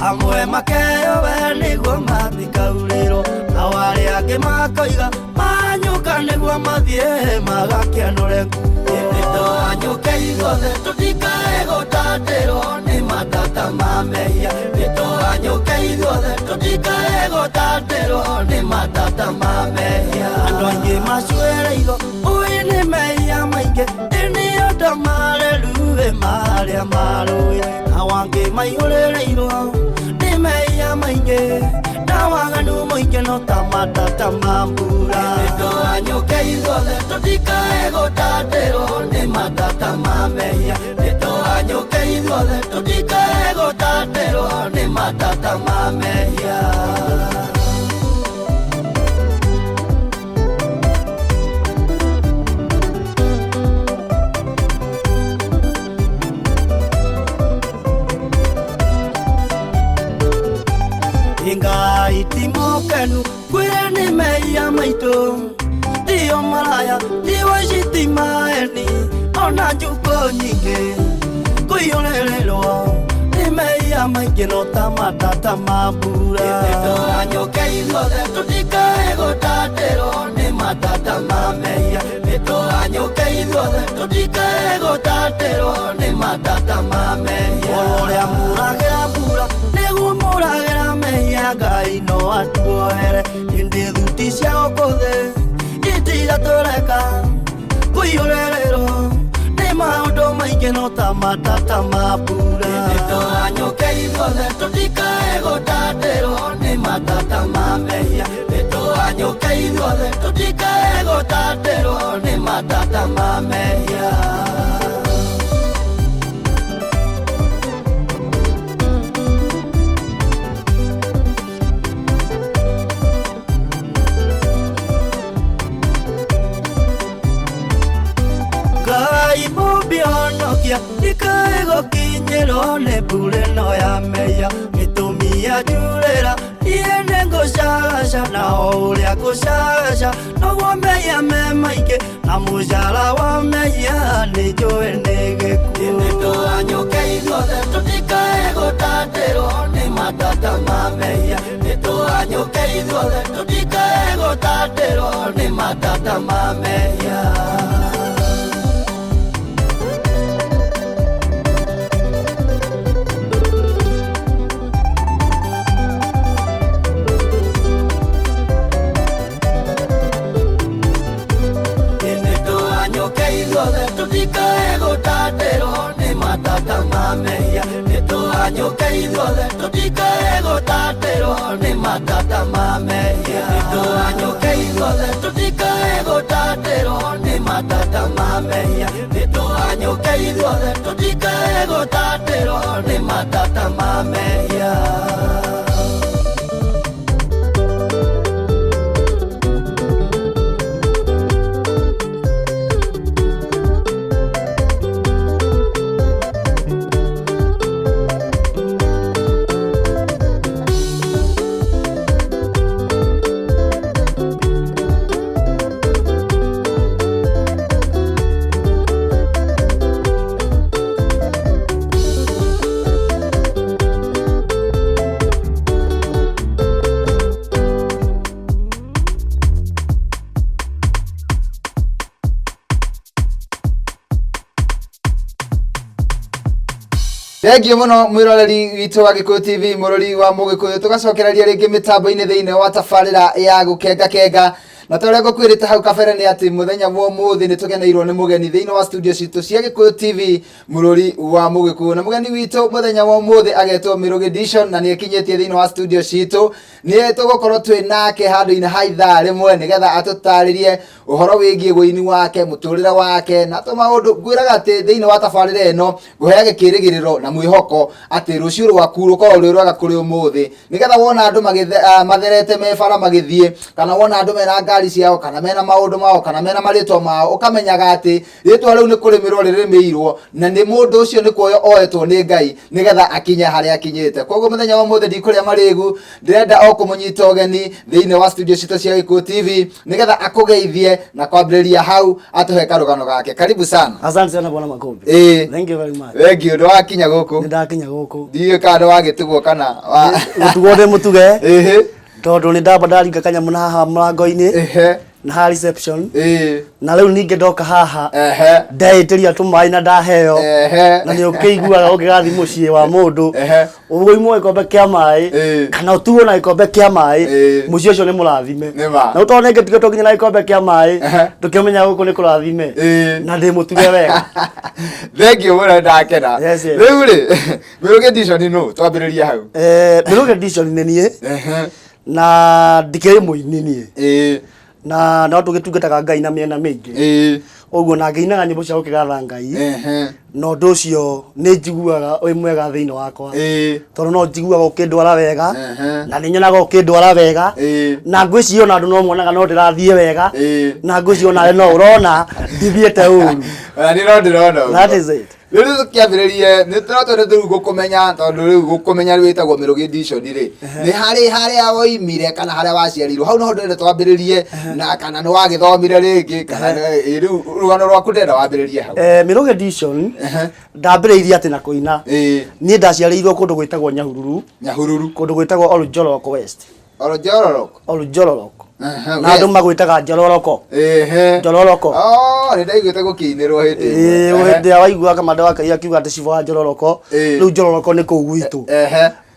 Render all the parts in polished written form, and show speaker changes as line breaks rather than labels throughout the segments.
Amwe makeyowe nĩguo matikaurĩrwo, nao arĩa angĩ makoiga manyũka nĩguo mathiĩ magakĩanũre nguo. Nĩtũhanyũke ithuothe tũtikae gũtatĩrwo nĩ matata ma mehia. Nĩtũhanyũke ithuothe tũtikae gũtatĩrwo nĩ matata ma mehia. Andũ aingĩ macuĩrĩirwo ũĩ nĩ mehia maingĩ, ĩnĩ andũ mareruĩ marĩa marũĩ. Nao angĩ maihũrĩrĩirwo nĩ mehia maingĩ na waganu mũingĩ no ta matata ma mbura. Nĩtũhanyũke ithuothe tũtikae gũtatĩrwo nĩ matata ma mehia. Nĩtũhanyũke ithuothe tũtikae gũtatĩrwo nĩ matata ma mehia. Ngai ti mũkenu kwĩra nĩ mehia maitũ, tio maraya ti waici ti maeni ona njukũ nyingĩ kũiyũrĩrĩrwo nĩ mehia maingĩ no ta matata ma mbura. Nĩtũhanyũke ithuothe tũtikae gũtatĩrwo nĩ matata ma mehia. Nĩtũhanyũke ithuothe tũtikae gũtatĩrwo nĩ matata ma mehia. Ũrĩa muragĩra mbura nĩguo muragĩra mehia, Ngai no atuohere, ĩndĩ thuti cia gũkũ thĩ itiratũreka kũiyũrĩrĩrwo nĩ maũndũ maingĩ no ta matata ma mbura. Nĩtũhanyũke ithuothe tũtikae gũtatĩrwo nĩ matata ma mehia. Nĩtũhanyũke ithuothe tũtikae gũtatĩrwo nĩ matata ma mehia. Ngai mũmbi honokia ndikae gũkinyĩrwo nĩ mbura ĩno ya mehia. Mĩtũmi ya njurĩra niĩ nĩngũcagaca, na o ũrĩa ngũcagaca noguo mehia me maingĩ, na mũcara wa mehia nĩ njũĩ nĩ gĩkuũ. Nĩtũhanyũke ithuothe tũtikae gũtatĩrwo nĩ matata ma mehia. Nĩtũhanyũke ithuothe tũtikae gũtatĩrwo nĩ matata ma mehia. Nĩtũhanyũke ithuothe tũtikae gũtatĩrwo nĩ matata ma mehia. Nĩtũhanyũke ithuothe tũtikae gũtatĩrwo nĩ matata ma mehia. Nĩtũhanyũke ithuothe tũtikae gũtatĩrwo nĩ matata ma mehia. Nĩtũhanyũke ithuothe tũtikae gũtatĩrwo nĩ matata ma mehia.
Thengio muno mwiroreri witũ wa Gĩkũyũ TV, mũrori wa Mũgĩkũyũ. Tũgacokereria rĩngĩ mĩtambo-inĩ thĩinĩ wa tabarĩra ya gũkenga kenga, na ta ũrĩa ngũkwĩrĩte hau kabere nĩ atĩ mũthenya wa ũmũthĩ nĩ tũgeneirwo nĩ mũgeni thĩinĩ wa studio citũ cia Gĩkũyũ TV, mũrori wa Mũgĩkũyũ. Na mũgeni witũ mũthenya wa ũmũthĩ agetwo Mĩrũgĩ Dishon, na nĩ ekinyĩtie thĩinĩ wa studio citũ. Nĩ tũgũkorwo twĩ nake handũ-inĩ ha ithaa rĩmwe nĩgetha atũtarĩrie ũhoro wĩgiĩ wũini wake, mũtũrĩre wake na tũmaũndũ. Ngwĩraga atĩ thĩinĩ wa tabarĩra ĩno ngũheage kĩrĩgĩrĩro na mwĩhoko atĩ rũciũ rwaku rũkorwo rwĩ rwega kũrĩ ũmũthĩ, nĩgetha wona andũ matherete me bara magĩthiĩ, kana wona andũ mena ngari. ngari ciao, kana mena maũndũ mao, kana mena marĩtwa mao, ũkamenyaga atĩ rĩtwa rĩu nĩ kũrĩmĩrwo rĩrĩmĩirwo na nĩ mũndũ ũcio nĩ kuoyo oetwo nĩ Ngai nĩgetha akinye harĩa akinyĩte. Koguo mũthenya wa ũmũthĩ ndikũrĩa marĩgu, ndĩrenda o kũmũnyita ũgeni thĩinĩ wa studio citũ cia Gĩkũyũ TV nĩgetha akũgeithie na kwambĩrĩria hau atũhe karũgano gake. Karibu sana.
Asante sana, Bwana Makombe. Thank you very much.
Thank you. Ndwakinya gũkũ?
Nĩ ndakinya gũkũ.
Ndiũĩ kana nĩwagĩtugwo kana
Gũtugwo ndĩ mũtuge. Tondũ nĩ ndamba ndaringa kanyamũ na haha mũrango-inĩ na haha reception. Na rĩu ningĩ ndoka haha ndeĩtĩria tũmaĩ na ndaheo. Na nĩ ũkĩiguaga ũngĩgathiĩ mũciĩ wa mũndũ ũimwo gĩkombe kĩa maĩ kana ũtuo na gĩkombe kĩa maĩ, mũciĩ ũcio nĩ mũrathime.
Nĩ ma.
Na ũtondũ nĩngĩtigĩtwo nginya na gĩkombe kĩa maĩ, tũkĩmenya gũkũ nĩ kũrathime. Na ndĩ mũtuge wega.
Thank you mũno, ndakena.
Yes.
Rĩu rĩ, Mĩrũgĩ Edition nũ? Twambĩrĩrie hau.
Mĩrũgĩ Edition nĩ niĩ na ndikĩrĩ mũini niĩ na no tũgĩtungataga Ngai na mĩena mĩingĩ. Ũguo na ngĩinaga nyĩmbo cia gũkĩgatha Ngai na ũndũ ũcio nĩ njiguaga wĩ mwega thĩinĩ wakwa tondũ no njiguaga ũkĩndwara wega na nĩ nyonaga ũkĩndwara wega na ngwĩciria ona andũ no monaga no ndĩrathiĩ wega na ngwĩciria onawe no ũrona ndithiĩte ũru.
Ona niĩ no ndĩrona ũguo.
That is it.
Rĩu tũkĩambĩrĩrie nĩ tũratwende rĩu gũkũmenya, tondũ rĩu gũkũmenya rĩu wĩtagwo Mĩrũgĩ Edition rĩ, nĩ harĩ harĩa woimire kana harĩa waciarirwo, hau noho ndĩrenda twambĩrĩrie, na kana nĩ wagĩthomire rĩngĩ kana rĩu rũgano rwaku ndĩrenda wambĩrĩrie hau.
Mĩrũgĩ Edition ndambĩrĩirie atĩ na kũina. Niĩ ndaciarĩirwo kũndũ gwĩtagwo Nyahururu.
Nyahururu.
Kũndũ gwĩtagwo Oljolorok West.
Oljolorok.
Oljolorok. Na andũ magwĩtaga Njororoko. Njororoko.
Oh, nĩ ndaiguĩte gũkĩinĩrwo hĩndĩ ĩmwe.
Hĩndĩ ĩrĩa waigua kamanda wa Kai akiuga atĩ cibũ wa Njororoko, rĩu Njororoko nĩ kũu gwitũ.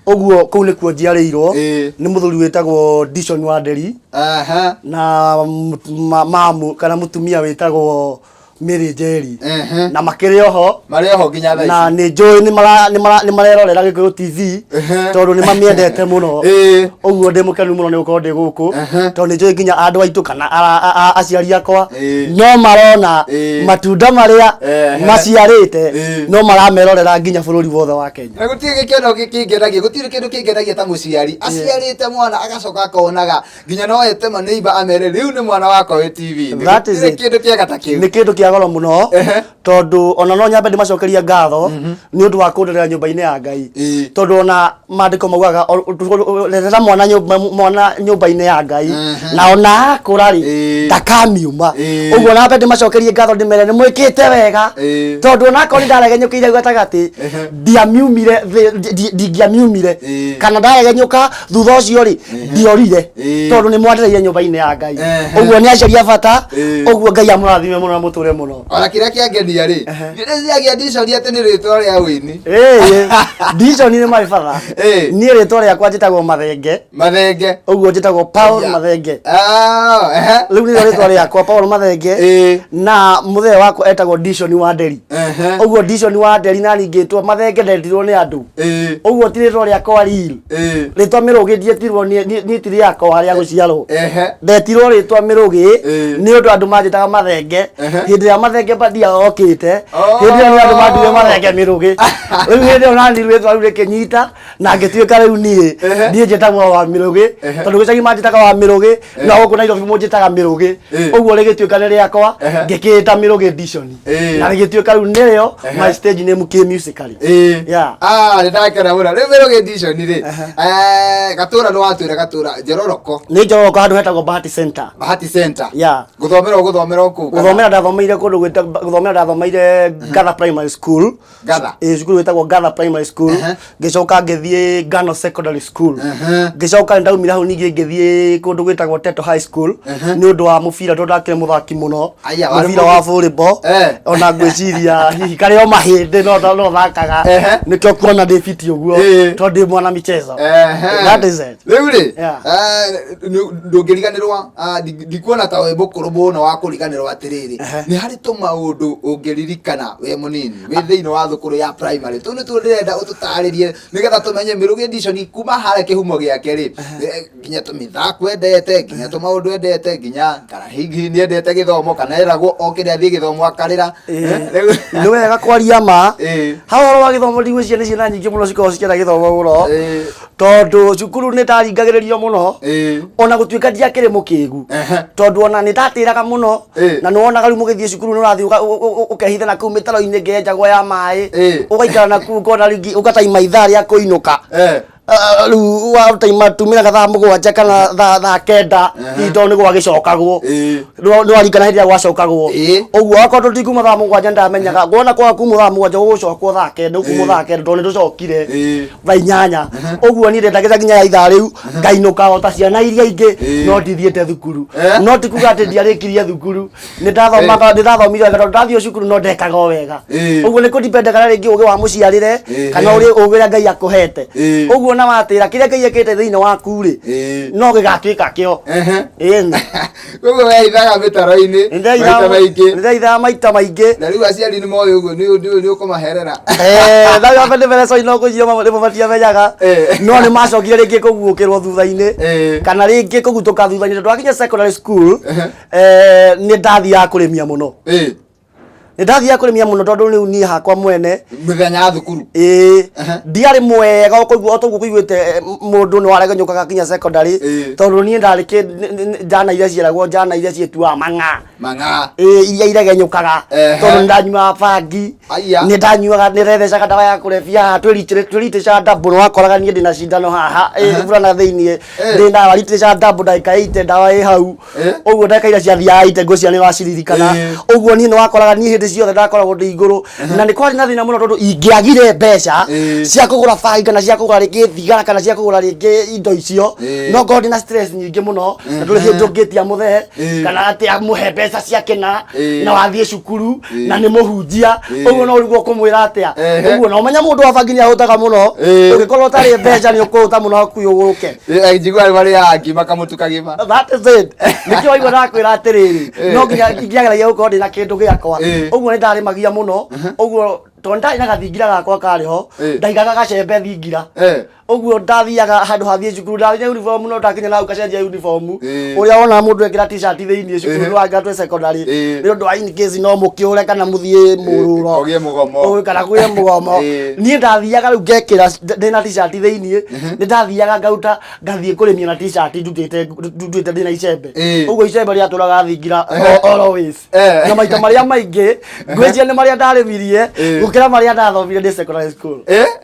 Ũguo kũu nĩkuo njiarĩirwo nĩ mũthuri wĩtagwo Dishon wa Nderi na mamu kana mũtumia wĩtagwo Mary Njeri. Na makĩrĩ oho.
Marĩ oho nginya thaa
Na
ici.
Nĩ njũĩ nĩ marerorera Gĩkũyũ TV tondũ nĩ mamĩendete mũno. Ũguo ndĩ mũkenu mũno nĩ gũkorwo ndĩ gũkũ tondũ nĩ njũĩ nginya andũ aitũ kana aciari akwa no marona matunda marĩa maciarĩte, no maramerorera nginya bũrũri wothe wa Kenya.
Na gũtirĩ gĩkeno kĩngenagia, gũtirĩ kĩndũ kĩngenagia ta mũciari aciarĩte mwana agacoka akonaga nginya no ete maneiba amere rĩu nĩ mwana wakwa wĩ TV.
That is
Gũtirĩ
it.
kĩndũ kĩega ta kĩu.
Nĩ kĩndũ kĩa goro mũno tondũ ona no nyambe ndĩmacokeria ngatho nĩ ũndũ wa kũnderera nyũmba-inĩ ya Ngai tondũ ona maandĩko maugaga rerera mwana mwana nyũmba-inĩ ya Ngai na ona akũra rĩ ndakamiuma. Ũguo nambe ndĩmacokerie ngatho ndĩmere nĩ mwĩkĩte wega tondũ ona akorwo nĩ ndaregenyũkĩire gatagatĩ ndiamiumire ndingĩamiumire kana ndaregenyũka thutha ũcio rĩ ndiorire tondũ nĩ mwandereire nyũmba-inĩ ya Ngai. Ũguo nĩ aciari a bata. Ũguo Ngai amũrathime mũno na mũtũre mũno.
Ona kĩrĩa kĩangenia rĩ, ndĩreciagia ndicori atĩ nĩ rĩtwa rĩa ũini.
Ndiconi nĩ marĩ bata. Niĩ rĩtwa rĩakwa njĩtagwo Mathenge.
Mathenge.
Ũguo njĩtagwo Paul Mathenge.
Ah, ehe.
Rĩu nĩrĩo rĩtwa rĩakwa, Paul Mathenge. Na mũthee wakwa etagwo Dishoni wa Nderi. Ũguo Dishoni wa Nderi na ningĩtwo Mathenge ndetirwo nĩ andũ. Ũguo ti rĩtwa rĩakwa real. Rĩtwa Mĩrũgĩ ndietirwo niĩ ti rĩakwa rĩa gũciarwo. Ndetirwo rĩtwa Mĩrũgĩ nĩ ũndũ andũ manjĩtaga Mathenge. Hĩndĩ ĩrĩa Mathenge Badia okĩte, hĩndĩ ĩyo nĩ andũ manduire Mathenge Mĩrũgĩ. Rĩu hĩndĩ ĩyo nani rĩtwa rĩu rĩkĩnyita na ngĩtuĩka rĩu niĩ niĩ njĩtagwo wa Mĩrũgĩ tondũ gĩcagi manjĩtaga wa Mĩrũgĩ no gũkũ Nairobi mũnjĩtaga Mĩrũgĩ. Ũguo rĩgĩtuĩka nĩ rĩakwa ngĩkĩĩta Mĩrũgĩ Edition na rĩgĩtuĩka rĩu nĩrĩo my stage name kĩ musically. Yeah.
Ah, nĩ ndakena mũno. Rĩu Mĩrũgĩ Edition rĩ, gatũra nĩ watwĩra gatũra Njororoko.
Nĩ Njororoko handũ hetagwo Bahati Center.
Bahati Center.
Yeah.
Gũthomera ũgũthomera o kũu kana?
Gũthomera ndathomeire kũndũ gwĩta gũthomera ndathomeire Gatha Primary School.
Gatha.
Ĩĩ, cukuru wĩtagwo Gatha Primary School. Ngĩcoka ngĩthiĩ Ngano Secondary School. Ngĩcoka nĩ ndaumire hau ningĩ ngĩthiĩ kũndũ gwĩtagwo Teto High School nĩ ũndũ wa mũbira tondũ ndakĩrĩ mũthaki mũno.
Aya, warĩ
Mũbira wa volleyball. Ona ngwĩciria hihi karĩ o mahĩndĩ no no thakaga. Nĩkĩo kuona ndĩ fiti ũguo tondũ ndĩ mwana michezo. That is it.
Rĩu rĩ,
Yeah.
Ndũngĩriganĩrwo, ndikuona ta wĩ mũkũrũ mũno wa kũriganĩrwo atĩrĩrĩ, nĩ harĩ tũmaũndũ ũngĩririkana wĩ mũnini wĩ thĩinĩ wa thukuru ya primary? Tũu nĩtuo ndĩrenda ũtũtarĩrie nĩgetha tũmenye Mĩrũgĩ Edition kuma harĩa kĩhumo gĩake rĩ, nginya tũmĩthako endete, nginya tũmaũndũ endete, nginya kana hihi nĩ endete gĩthomo kana eragwo o kĩrĩa athiĩ gĩthomo akarĩra. Rĩu
Nĩ wega kwaria ma. Ha ũhoro wa gĩthomo ndigwĩciria nĩ ciana nyingĩ mũno cikoragwo cikĩenda gĩthomo mũno. Tondũ cukuru nĩ ndaringagĩrĩrio mũno. Ona gũtuĩka ndiakĩrĩ mũkĩgu, tondũ ona nĩ ndatĩraga mũno. Na nĩ wonaga rĩu mũgĩthiĩ cukuru nĩ ũrathiĩ ũkehitha na kũu mĩtaro-inĩ ĩngĩ yenjagwo ya maĩ, ũgaikara na kũu ũkona rĩngĩ ũgataima ithaa rĩa kũinũka. Rĩu wataima tumĩraga thaa 7 kana thaa 9, hihi tondũ nĩ gwagĩcokagwo. Nĩ waringana hĩndĩ ĩrĩa gwacokagwo. Ũguo akorwo tũtikuma thaa 7, ndamenyaga ngona kwaga kuma thaa 7 gũgũcokwo thaa 9, gũkumwo thaa 9, tondũ nĩ tũcokire thaa 8. Ũguo niĩ ndendagĩra nginya ya ithaa rĩu ngainũka o ta ciana iria ingĩ, no ndithiĩte thukuru. No ti kuga atĩ ndiarĩkirie thukuru, nĩ ndathomaga, nĩ ndathomire wega, tondũ ndathiĩ cukuru no ndekaga o wega. Ũguo nĩ kũdipendaga na rĩngĩ ũgĩ wa mũciarĩre kana ũrĩ ũgĩ ũrĩa Ngai akũhete. Ũguo na watĩra kĩrĩa Ngai ekĩte thĩinĩ waku rĩ, no gĩgatuĩka kĩo. Ĩni.
Koguo wehithaga mĩtaro-inĩ maita maingĩ.
Nĩndeithaga maita maingĩ.
Na rĩu aciari nĩ moĩ ũguo nĩ ũkũmaherera.
Thayũ wa bene bene no kũcio nĩmo matiamenyaga. No nĩ macokire rĩngĩ kũguũkĩrwo thutha-inĩ, kana rĩngĩ kũgutũka thutha-inĩ, tondũ wakinya secondary school, nĩ ndathiaga kũrĩmia mũno. Nĩ ndathiaga kũrĩmia mũno tondũ rĩu niĩ hakwa mwene
Mĩthenya ya thukuru.
Ĩĩ, ndiarĩ mwega o toguo kũiguĩte mũndũ nĩ waregenyũkaga kinya secondary. Tondũ niĩ ndarĩ njana iria ciĩragwo njana iria ciĩtuaga mang'a.
Mang'a.
Ĩĩ, iria iregenyũkaga. Tondũ nĩ ndanyuaga bangi.
Aya.
Nĩ ndanyuaga, nĩ ndethecaga ndawa ya kũrebia haha, twĩritĩcaga ndambũ, nĩ wakoraga niĩ ndĩna cindano haha ĩĩ, burana thĩiniĩ. Ndĩna waritĩcaga ndambũ ndagĩka 80, ndawa ĩ hau. Ũguo ndagĩka iria ciathiaga 80 ngwĩciria nĩ waciririkana. Ũguo niĩ nĩ wakoraga niĩ hĩndĩ ciothe ndakoragwo ndĩ igũrũ, na nĩ kwarĩ na thĩna mũno tondũ ingĩagire mbeca cia kũgũra bangi kana cia kũgũra rĩngĩ thigara kana cia kũgũra rĩngĩ indo icio, no ngorwo ndĩna stress nyingĩ mũno, na ndũrĩ hĩndĩ ũngĩtia mũthee kana atĩ amũhe mbeca ciake na na wathiĩ cukuru na nĩ mũhunjia. Ũguo no ũrigwo ũkũmwĩra atĩa. Ũguo na ũmenye mũndũ wa bangi nĩ ahũtaga mũno. Ũngĩkorwo ũtarĩ mbeca nĩ ũkũhũta mũno hakuhĩ ũgũrũke.
Njigua marĩaga ngima kamũtu kagima.
That is it. Nĩkĩo waigua ndakwĩra atĩrĩrĩ, no nginya ingĩageragia gũkorwo ndĩna kĩndũ gĩakwa. Ũguo nĩ ndarĩmagia mũno. Ũguo tondũ ndarĩ na gathingira gakwa karĩ ho, ndaigaga gacembe thingira. Ũguo ndathiaga handũ hathiĩ cukuru ndathiĩ uniform, no ndakinya na hau ngacenjia uniform. Ũrĩa wonaga mũndũ ekĩra t-shirt thĩinĩ cukuru, nĩ twĩ secondary, nĩ ũndũ wa in case no mũkĩũre kana mũthiĩ mũrũro.
Kũgĩe mũgomo.
Kana kũgĩe mũgomo. Niĩ ndathiaga rĩu ngekĩra ndĩna t-shirt thĩinĩ, nĩ ndathiaga ngauta ngathiĩ kũrĩmia na t-shirt ndutĩte ndĩna icembe. Ũguo icembe rĩatũraga thingira always. Na maita marĩa maingĩ ngwĩciria nĩ marĩa ndarĩmirie gũkĩra marĩa ndathomire ndĩ secondary school.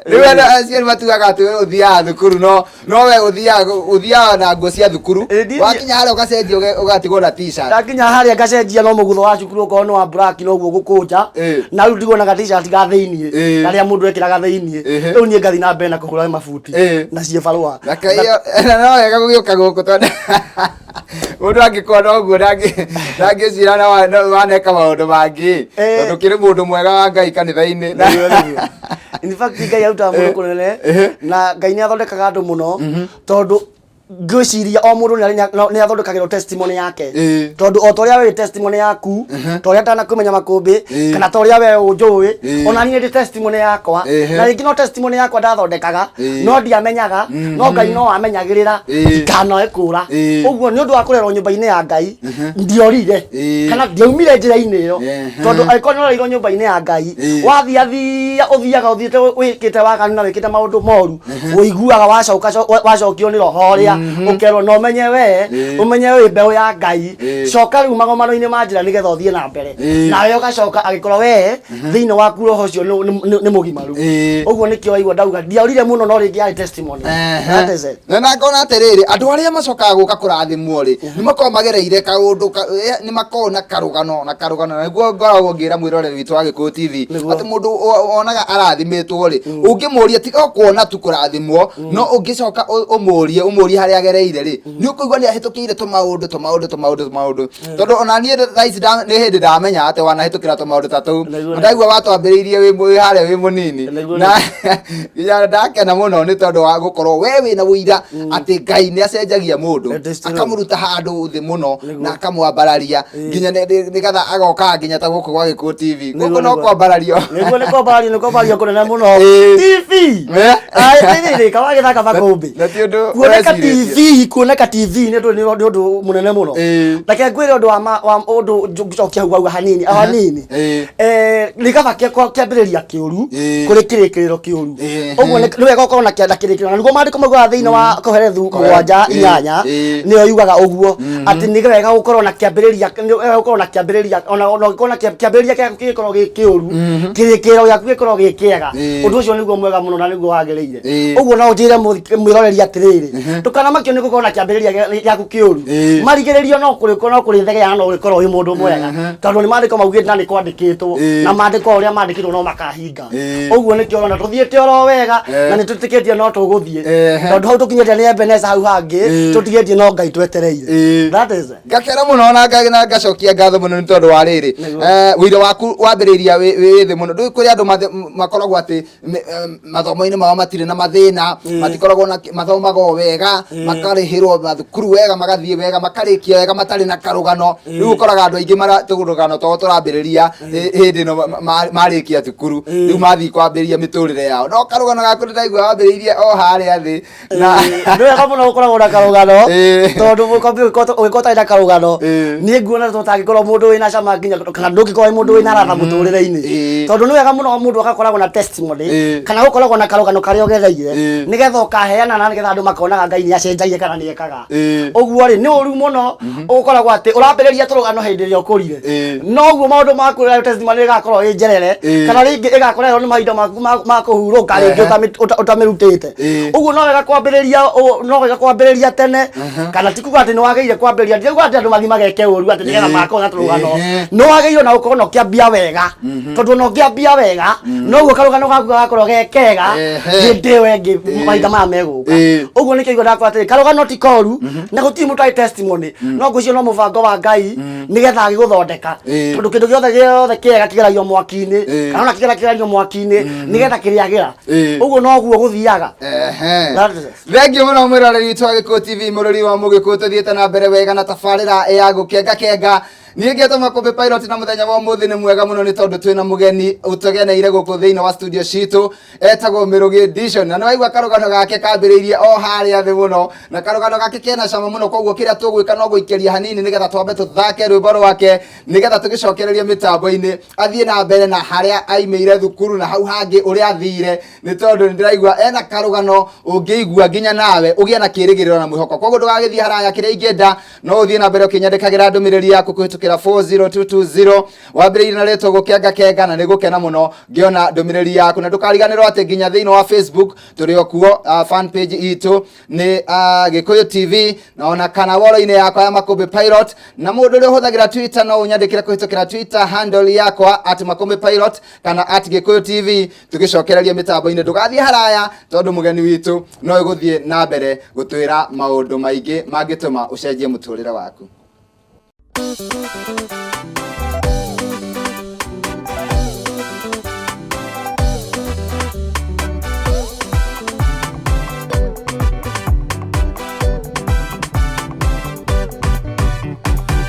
Rĩu andũ aciari matugaga atĩ we ũthiaga thukuru, no we ũthiaga na nguo cia thukuru, wakinya harĩa ũgacenjia ũgatigwo na t-shirt.
Ndakinya harĩa ngacenjia, no mũgutho wa cukuru okorwo nĩ wa black noguo gũkũnja, na rĩu ndigwo na ga t-shirt ga thĩiniĩ karĩa mũndũ ekĩraga thĩiniĩ. Rĩu niĩ ngathiĩ na mbere na kũhũra mabuti na ciĩbarũa.
Na na no wega gũgĩũka gũkũ, tondũ mũndũ angĩkuona ũguo ndangĩcira no waneka maũndũ mangĩ, tondũ kĩrĩ mũndũ mwega wa Ngai kanitha-inĩ.
Nĩguo. In fact, Ngai arutaga mũndũ kũnene, na Ngai nĩ athondekaga andũ mũno, tondũ ngwĩciria o mũndũ nĩ athondekagĩrwo testimony yake. Tondũ o ta ũrĩa we wĩ testimony yaku, ta ũrĩa ndanakũmenya makũmbĩ, kana ta ũrĩa we ũnjũĩ, ona niĩ ndĩ testimony yakwa. Na rĩngĩ no testimony yakwa ndathondekaga, no ndiamenyaga, no Ngai no amenyagĩrĩra ndikanoe kũra. Ũguo nĩ ũndũ wa kũrerwo nyũmba-inĩ ya Ngai, ndiorire kana ndiaumire njĩra-inĩ ĩyo, tondũ angĩkorwo nĩ ũrereirwo nyũmba-inĩ ya Ngai, wathiathia ũthiaga ũthiĩte wĩkĩte waganu na wĩkĩte maũndũ moru, ũiguaga wacoka wacokio nĩ roho ũrĩa ũkerwo na ũmenye we ũmenye wĩ mbeũ ya Ngai, coka rĩu magomano-inĩ ma njĩra nĩgetha ũthiĩ na mbere. Nawe ũgacoka agĩkorwo we thĩinĩ waku roho ũcio nĩ mũgimaru. Ũguo nĩkĩo waigua ndauga ndiaurire mũno, no rĩngĩ yarĩ testimony. That is it.
Na ngona atĩrĩrĩ, andũ arĩa macokaga gũka kũrathimwo rĩ, nĩ makoragwo magereire kaũndũ nĩ makoragwo na karũgano na karũgano, na nĩguo ngoragwo ngĩra mwĩroreri witũ wa Gĩkũyũ TV atĩ mũndũ wonaga arathimĩtwo rĩ, ũngĩmũria, tiga o kuona tu kũrathimwo, no ũngĩcoka ũmũrie harĩa agereire rĩ, nĩ ũkũigua nĩ ahĩtũkĩire tũmaũndũ tũmaũndũ tũmaũndũ tũmaũndũ, tondũ ona niĩ thaa ici nĩ hĩndĩ ndamenya atĩ wanahĩtũkĩra tũmaũndũ ta tũu. Ndaigua watwambĩrĩirie wĩ harĩa wĩ mũnini, na nginya ndakena mũno nĩ tondũ wa gũkorwo we wĩna ũira atĩ Ngai nĩ acenjagia mũndũ,
It is true.
akamũruta handũ thĩ mũno na akamwambararia nginya nĩgetha agoka nginya ta gũkũ gwa Gĩkũyũ TV gũkũ no kwambarario.
Nĩguo, nĩ kwambarario, nĩ kwambarario kũnene mũno. TV. Rĩrĩ kawagĩthaka makũmbĩ
Na ti ũndũ
kuoneka
ũrecirĩtie.
TV, kuoneka TV nĩ ũndũ mũnene mũno. Reke ngwĩre ũndũ wa ũndũ ngũcokia hau hanini, o hanini. Nĩ kaba kĩambĩrĩria kĩũru kũrĩ kĩrĩkĩrĩro kĩũru. Ũguo nĩ wega ũkorwo na kĩanda kĩrĩkĩrĩro, na nĩguo maandĩko maugaga thĩinĩ wa Kohelethu 7 8, nĩyo yugaga ũguo atĩ nĩ wega gũkorwo na kĩambĩrĩria, nĩ wega gũkorwo na kĩambĩrĩria, ona ũngĩkorwo na kĩambĩrĩria gĩaku kĩgĩkorwo gĩ kĩũru, kĩrĩkĩrĩro gĩaku gĩkorwo gĩ kĩega. Ũndũ ũcio nĩguo mwega mũno na nĩguo wagĩrĩire. Ũguo no njĩre mwĩroreri atĩrĩrĩ, ndũkanamakio nĩ gũkorwo na kĩambĩrĩria gĩaku kĩũru. Marigĩrĩrio no kũrĩthegea, no ũrĩkorwo wĩ mũndũ mwega, tondũ nĩ maandĩko maugĩte na nĩ kwandĩkĩtwo, na maandĩko ũrĩa mandĩkĩtwo no makahinga. Ũguo nĩkĩo ũrona tũthiĩte oro wega na nĩ tũtĩkĩtie no tũgũthiĩ, tondũ hau tũkinyĩte nĩ Ebeneza, hau hangĩ tũtigĩtie no Ngai twetereire. That is it.
Ngakena mũno na ngacokia ngatho mũno nĩ tondũ wa rĩrĩ. Wĩra waku wambĩrĩria wĩ thĩ mũno. Ndũĩ kũrĩ andũ makoragwo atĩ mathomo-inĩ mao matirĩ na mathĩna, matikoragwo na mathomaga o wega, makarĩhĩrwo mathukuru wega, magathiĩ wega, makarĩkia wega matarĩ na karũgano. Rĩu ũkoraga andũ aingĩ mara tũrũgano twao tũrambĩrĩria hĩndĩ ĩno marĩkia thukuru, rĩu mathiĩ kwambĩrĩria mĩtũrĩre yao, no karũgano gaku nĩndaigua wambĩrĩirie o harĩa thĩ na
Nĩ wega mũno gũkoragwo na karũgano, tondũ ũngĩkorwo ũtarĩ na karũgano, niĩ nguona tũtangĩkorwo mũndũ wĩna cama nginya kana ndũngĩkorwo wĩ mũndũ wĩna ratha mũtũrĩre-inĩ. Tondũ nĩ wega mũno mũndũ agakoragwo na testimony kana gũkoragwo na karũgano karĩa ũgereire, nĩgetha ũkaheana na nĩgetha andũ makonaga Ngai nĩ acenjagia kana nĩ ekaga. Ũguo rĩ, nĩ ũru mũno ũkoragwo atĩ ũrambĩrĩria tũrũgano hĩndĩ ĩrĩa ũkũrire, noguo maũndũ maku testimony ĩgakorwo ĩ njerere, kana rĩngĩ ĩgakorerwo nĩ mahinda maku ma kũhurũka rĩngĩ ũtamĩrutĩte. Ũguo no wega kwambĩrĩria tene, kana ti kuga atĩ nĩ wagĩrĩire kwambĩrĩria, ndirauga atĩ andũ mathiĩ mageke ũru atĩ nĩgetha magakorwo na tũrũgano. Nĩ wagĩrĩirwo na gũkorwo na ũkĩambia wega, tondũ ona ũngĩambia wega, noguo karũgano gaku gagakorwo ge kega hĩndĩ ĩyo ĩngĩ mahinda maya megũka. Ũguo nĩkĩo igua ndakora atĩrĩ, karũgano ti koru na gũtirĩ mũndũ arĩ testimony, no ngwĩciria no mũbango wa Ngai nĩgetha agĩgũthondeka, tondũ kĩndũ gĩothe gĩothe kĩega kĩgeragio mwaki-inĩ, kana ona kĩgera kĩgeragio mwaki-inĩ nĩgetha kĩrĩagĩra. Ũguo noguo gũthiaga. That is it.
Thengiũ mũno mwĩroreri witũ wa Gĩkũyũ TV, mũrũri wa Mũgĩkũyũ, tũthiĩte na mbere wega na tabarĩra ya Gũkenga Kenga. Niĩ ngetwo Makũmbĩ Pilot, na mũthenya wa ũmũthĩ nĩ mwega mũno nĩ tondũ twĩna mũgeni ũtũgeneire gũkũ thĩinĩ wa studio citũ, etagwo Mĩrũgĩ Edition, na nĩ waigua karũgano gake kambĩrĩirie o harĩa thĩ mũno, na karũgano gake kena cama mũno. Koguo kĩrĩa tũgwĩka no gũikĩria hanini nĩgetha twambe tũthake rwĩmbo rwake, nĩgetha tũgĩcokererie mĩtambo-inĩ athiĩ na mbere na harĩa aimĩire thukuru na hau hangĩ ũrĩa athire, nĩ tondũ nĩ ndĩraigua ena karũgano ũngĩigua nginya nawe ũgĩe na kĩrĩgĩrĩro na mwĩhoko. Koguo ndũgagĩthiĩ haraya, kĩrĩa ingĩenda no ũthiĩ na mbere ũkĩnyandĩkagĩra ndũmĩrĩri yaku kũhĩtũkĩra 40220, wambĩrĩirie na rĩtwa Gũkenga Kenga, na nĩ gũkena mũno ngĩona ndũmĩrĩri yaku. Na ndũkariganĩrwo atĩ nginya thĩinĩ wa Facebook tũrĩ o kuo, fan page itũ nĩ Gĩkũyũ TV, na ona kana woro-inĩ yakwa ya Makũmbĩ Pilot. Na mũndũ ũrĩa ũhũthagĩra Twitter no ũnyandĩkĩre kũhĩtũkĩra Twitter handle yakwa @MakũmbĩPilot kana @GĩkũyũTV. Tũgĩcokereria mĩtambo-inĩ, ndũgathiĩ haraya, tondũ mũgeni witũ no ĩgũthiĩ na mbere gũtwĩra maũndũ maingĩ mangĩtũma ũcenjie mũtũrĩre waku.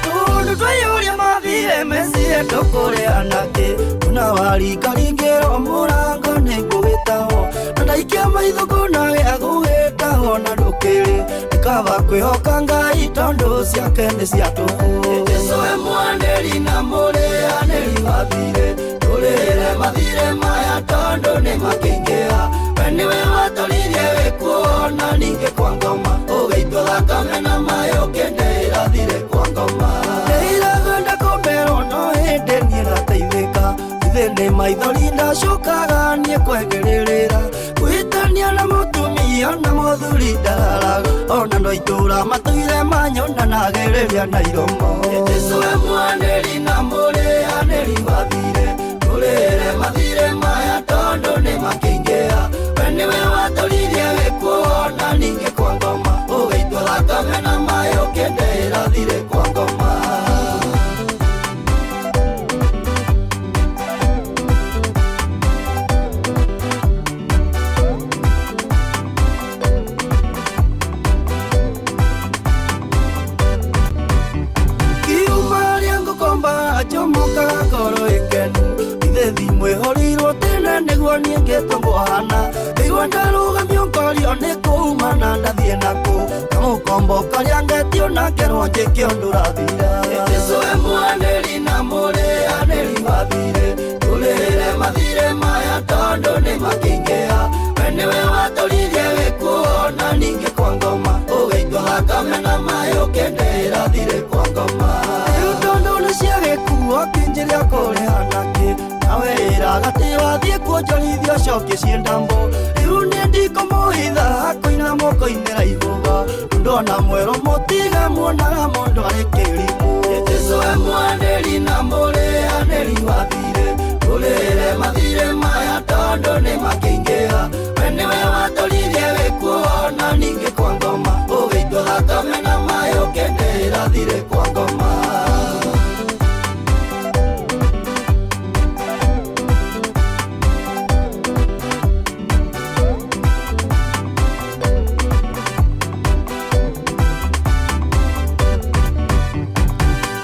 Tũndũ twaiyũria mathire meciria tũkũrĩ anake kuna warikaringĩrwo mũrango nĩ ngũgĩtahwo, na ndaikia maitho kuona agũgĩtahwo na ndũkĩrĩ nĩkaba kwĩhoka Ngai tondũ ciake nĩ cia tũhũ. Jesũ we mwanĩri na mũrĩanĩri mathire, tũrĩre mathire maya tondũ nĩ makĩingĩha. We nĩwe watũririe wĩkuo na ningĩ kwa ngoma, ũgĩitwo thakame na maĩ ũkĩndĩra thire kwa ngoma. Ndĩirakwenda kũmberwo no hĩndĩ niĩ ndateithĩka, ithe nĩ maithori ndacokaga niĩ kwegĩrĩrĩra kwĩtania na mũtumia na mũthuri ndararaga, ona no itũra matũire manyona nagĩrĩria na iromo. Jesũ we mwanĩri na mũrĩanĩri mathire, tũrĩre mathire maya tondũ nĩ makĩingĩha. We nĩwe watũririe wĩkuo na ningĩ kwa ngoma, ũgĩitwo thakame na maĩ ũkĩndĩra thirĩ kwa ngoma. Kiuma rĩa ngũkomba achomokaga ngoro ĩkenu, ithe thimũ ĩhorirwo tene nĩguo niĩ ngĩtwo ngũhana, igua ndarũgamio ngorio nĩ kũuma na ndathiĩ nakũ. Ngombo karĩa ngetio na ngerwo njĩke ũndũ ũrathira. Jesũ we mwanĩri na mũrĩanĩri mathirĩ, tũrĩhĩre mathirĩ maya tondũ nĩ makĩingĩha. We nĩwe watũririe gĩkuũ na ningĩ kwa ngoma, ũgĩitwo thakame na maĩ ũkĩndĩhĩra thirĩ kwa ngoma. Rĩu tondũ nĩ cia gĩkuũ kĩnjĩria kũrĩha nakĩ, nawe ĩraga atĩ wathiĩ kuonjorithia ũcokie ciĩ ndambo. Rĩu niĩ ndikũmũhitha kũina mũkoinĩra ihũga, ndona mwerũ mũtiga muonaga mũndũ arĩ kĩrimũ. Jesũ we mwanĩri na mũrĩanĩri wa thirĩ, tũrĩhĩre mathirĩ maya tondũ nĩ makĩingĩha. We nĩwe watũririe gĩkuũ na ningĩ kwa ngoma, ũgĩitwo thakame na maĩ ũkĩndĩhĩra thirĩ kwa ngoma.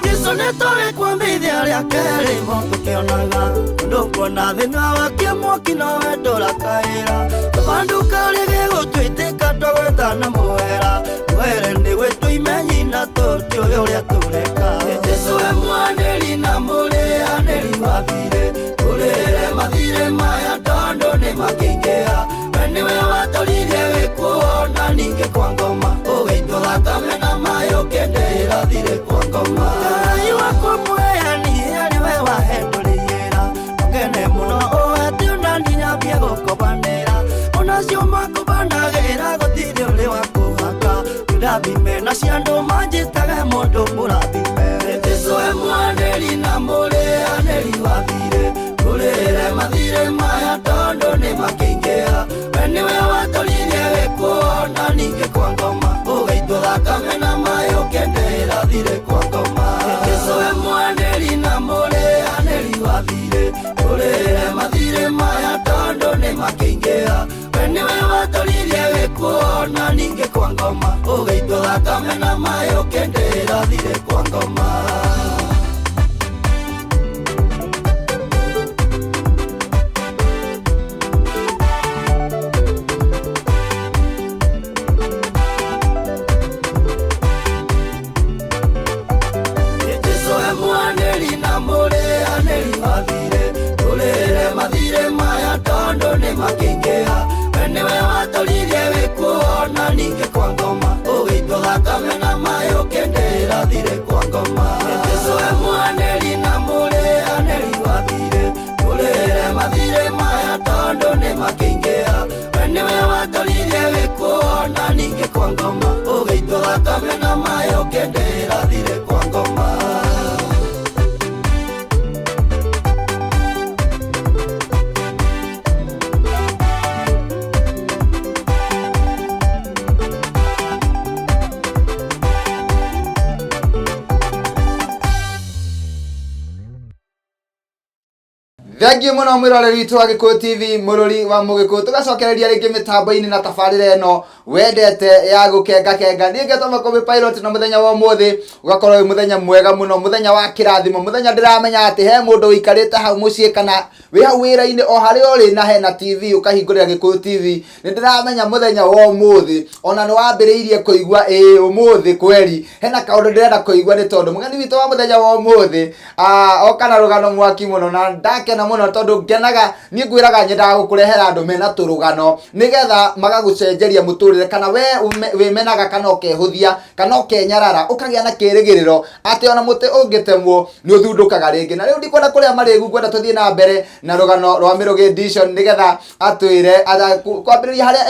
Jesũ nĩ tũrĩ kwambithia rĩa kerĩ mo tũkĩonaga, ũndũ kuona thĩna wakia mwaki nowe ndũrakaĩra. Tũbanduka rĩgĩgũtwĩtĩka twagwetana mũhera, mwere nĩ gwĩtwo imenyi na tũtiũĩ ũrĩa tũreka. Jesũ we mwanĩri na mũrĩanĩri wa thirĩ, tũrĩhĩre mathirĩ maya tondũ nĩ makĩingĩha. We nĩwe watũririe gĩkuũ na ningĩ kwa ngoma, ũgĩitwo thakame na maĩ ũkĩndĩhĩra thirĩ kwa ngoma. Ngai wakwa mũheani arĩ we wahendũrĩra, ngene mũno ũhete ona nyambie gũkobanĩra. Onacio makobanagĩra gũtirĩ ũrĩ wa kũhaka, ndathime na ciandũ manjĩtage mũndũ mũrathime. Jesũ we mwanĩri na mũrĩanĩri wa thirĩ, tũrĩhĩre mathirĩ maya tondũ nĩ makĩingĩha. We nĩwe watũririe gĩkuũ na ningĩ kwa ngoma, ũgĩitwo thakame na maĩ ũkĩndĩhĩra thirĩ kwa ngoma. Jesũ we mwanĩri na mũrĩanĩri wa thirĩ, tũrĩhĩre mathirĩ maya tondũ nĩ makĩingĩha. We nĩwe watũririe gĩkuũ na ningĩ kwa ngoma, ũgĩitwo thakame na maĩ ũkĩndĩhĩra thirĩ kwa ngoma. Jesũ we mwanĩri na mũrĩanĩri wa thirĩ, tũrĩhĩre mathirĩ maya tondũ nĩ makĩingĩha. We nĩwe watũririe gĩkuũ na ningĩ kwa ngoma, ũgĩitwo thakame na maĩ ũkĩndĩhĩra thirĩ kwa ngoma. Jesũ we mwanĩri na mũrĩanĩri wa thirĩ, tũrĩhĩre mathirĩ maya tondũ nĩ makĩingĩha. We nĩwe watũririe gĩkuũ na ningĩ kwa ngoma, ũgĩitwo thakame na maĩ ũkĩndĩhĩra thirĩ kwa ngoma.
Thengiũ mũno mwĩroreri witũ wa Gĩkũyũ TV, mũrũri wa Mũgĩkũyũ. Tũgacokereria rĩngĩ mĩtambo-inĩ na tabarĩra ĩno wendete ya gũkenga kenga. Niĩ ngetwo Makũmbĩ Pilot, na mũthenya wa ũmũthĩ ũgakorwo wĩ mũthenya mwega mũno, mũthenya wa kĩrathimo, mũthenya ndĩramenya atĩ he mũndũ ũikarĩte hau mũciĩ kana wĩ hau wĩra-inĩ o harĩa ũrĩ na hena TV ũkahingũrĩra Gĩkũyũ TV. Nĩ ndĩramenya mũthenya wa ũmũthĩ ona nĩ wambĩrĩirie kũigua ĩĩ ũmũthĩ kweri hena kaũndũ ndĩrenda kũigua, nĩ tondũ mũgeni witũ wa mũthenya wa ũmũthĩ oka na rũgano mwaki mũno, na ndakena mũno tondũ ngenaga. Niĩ ngwĩraga nyendaga gũkũrehera andũ mena tũrũgano nĩgetha magagũcenjeria mũtũrĩre, kana we wĩmenaga kana ũkehũthia kana ũkenyarara, ũkagĩa na kĩrĩgĩrĩro atĩ ona mũtĩ ũngĩtemwo nĩ ũthundũkaga rĩngĩ. Na rĩu ndikwenda kũrĩa marĩgu, ngwenda tũthiĩ na mbere na rũgano rwa Mĩrũgĩ Edition nĩgetha atwĩre kwambĩrĩria harĩa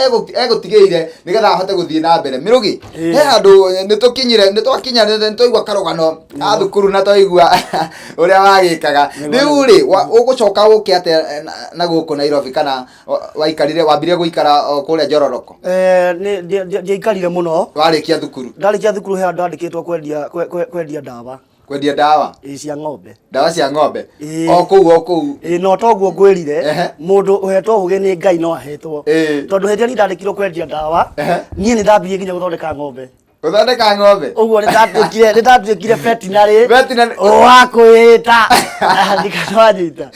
egũtigĩire nĩgetha ahote gũthiĩ na mbere. Mĩrũgĩ, he handũ nĩ tũkinyire, nĩ twakinya, nĩ twaigua karũgano a thukuru na twaigua ũrĩa wagĩkaga. Rĩu rĩ, ũgũcoka ũke atĩa na gũkũ Nairobi, kana waikarire wambire gũikara o kũrĩa Njororoko?
Ndiaikarire mũno.
Warĩkia thukuru?
Ndarĩkia thukuru he handũ andĩkĩtwo kwendia kwendia ndawa.
Kwendia ndawa?
Ĩ, cia ng'ombe.
Ndawa cia ng'ombe?
Ĩ.
O kũu o kũu?
Ĩ, no toguo ngwĩrire, mũndũ ũhetwo ũgĩ nĩ Ngai no ahetwo. Tondũ hĩndĩ ĩrĩa niĩ ndandĩkirwo kwendia ndawa, niĩ nĩ ndambirie nginya gũthondeka ng'ombe.
Gũthondeka ng'ombe.
Ũguo nĩ ndatuĩkire veterinary.
Veterinary.
Wa kwĩta ndikatwanyita.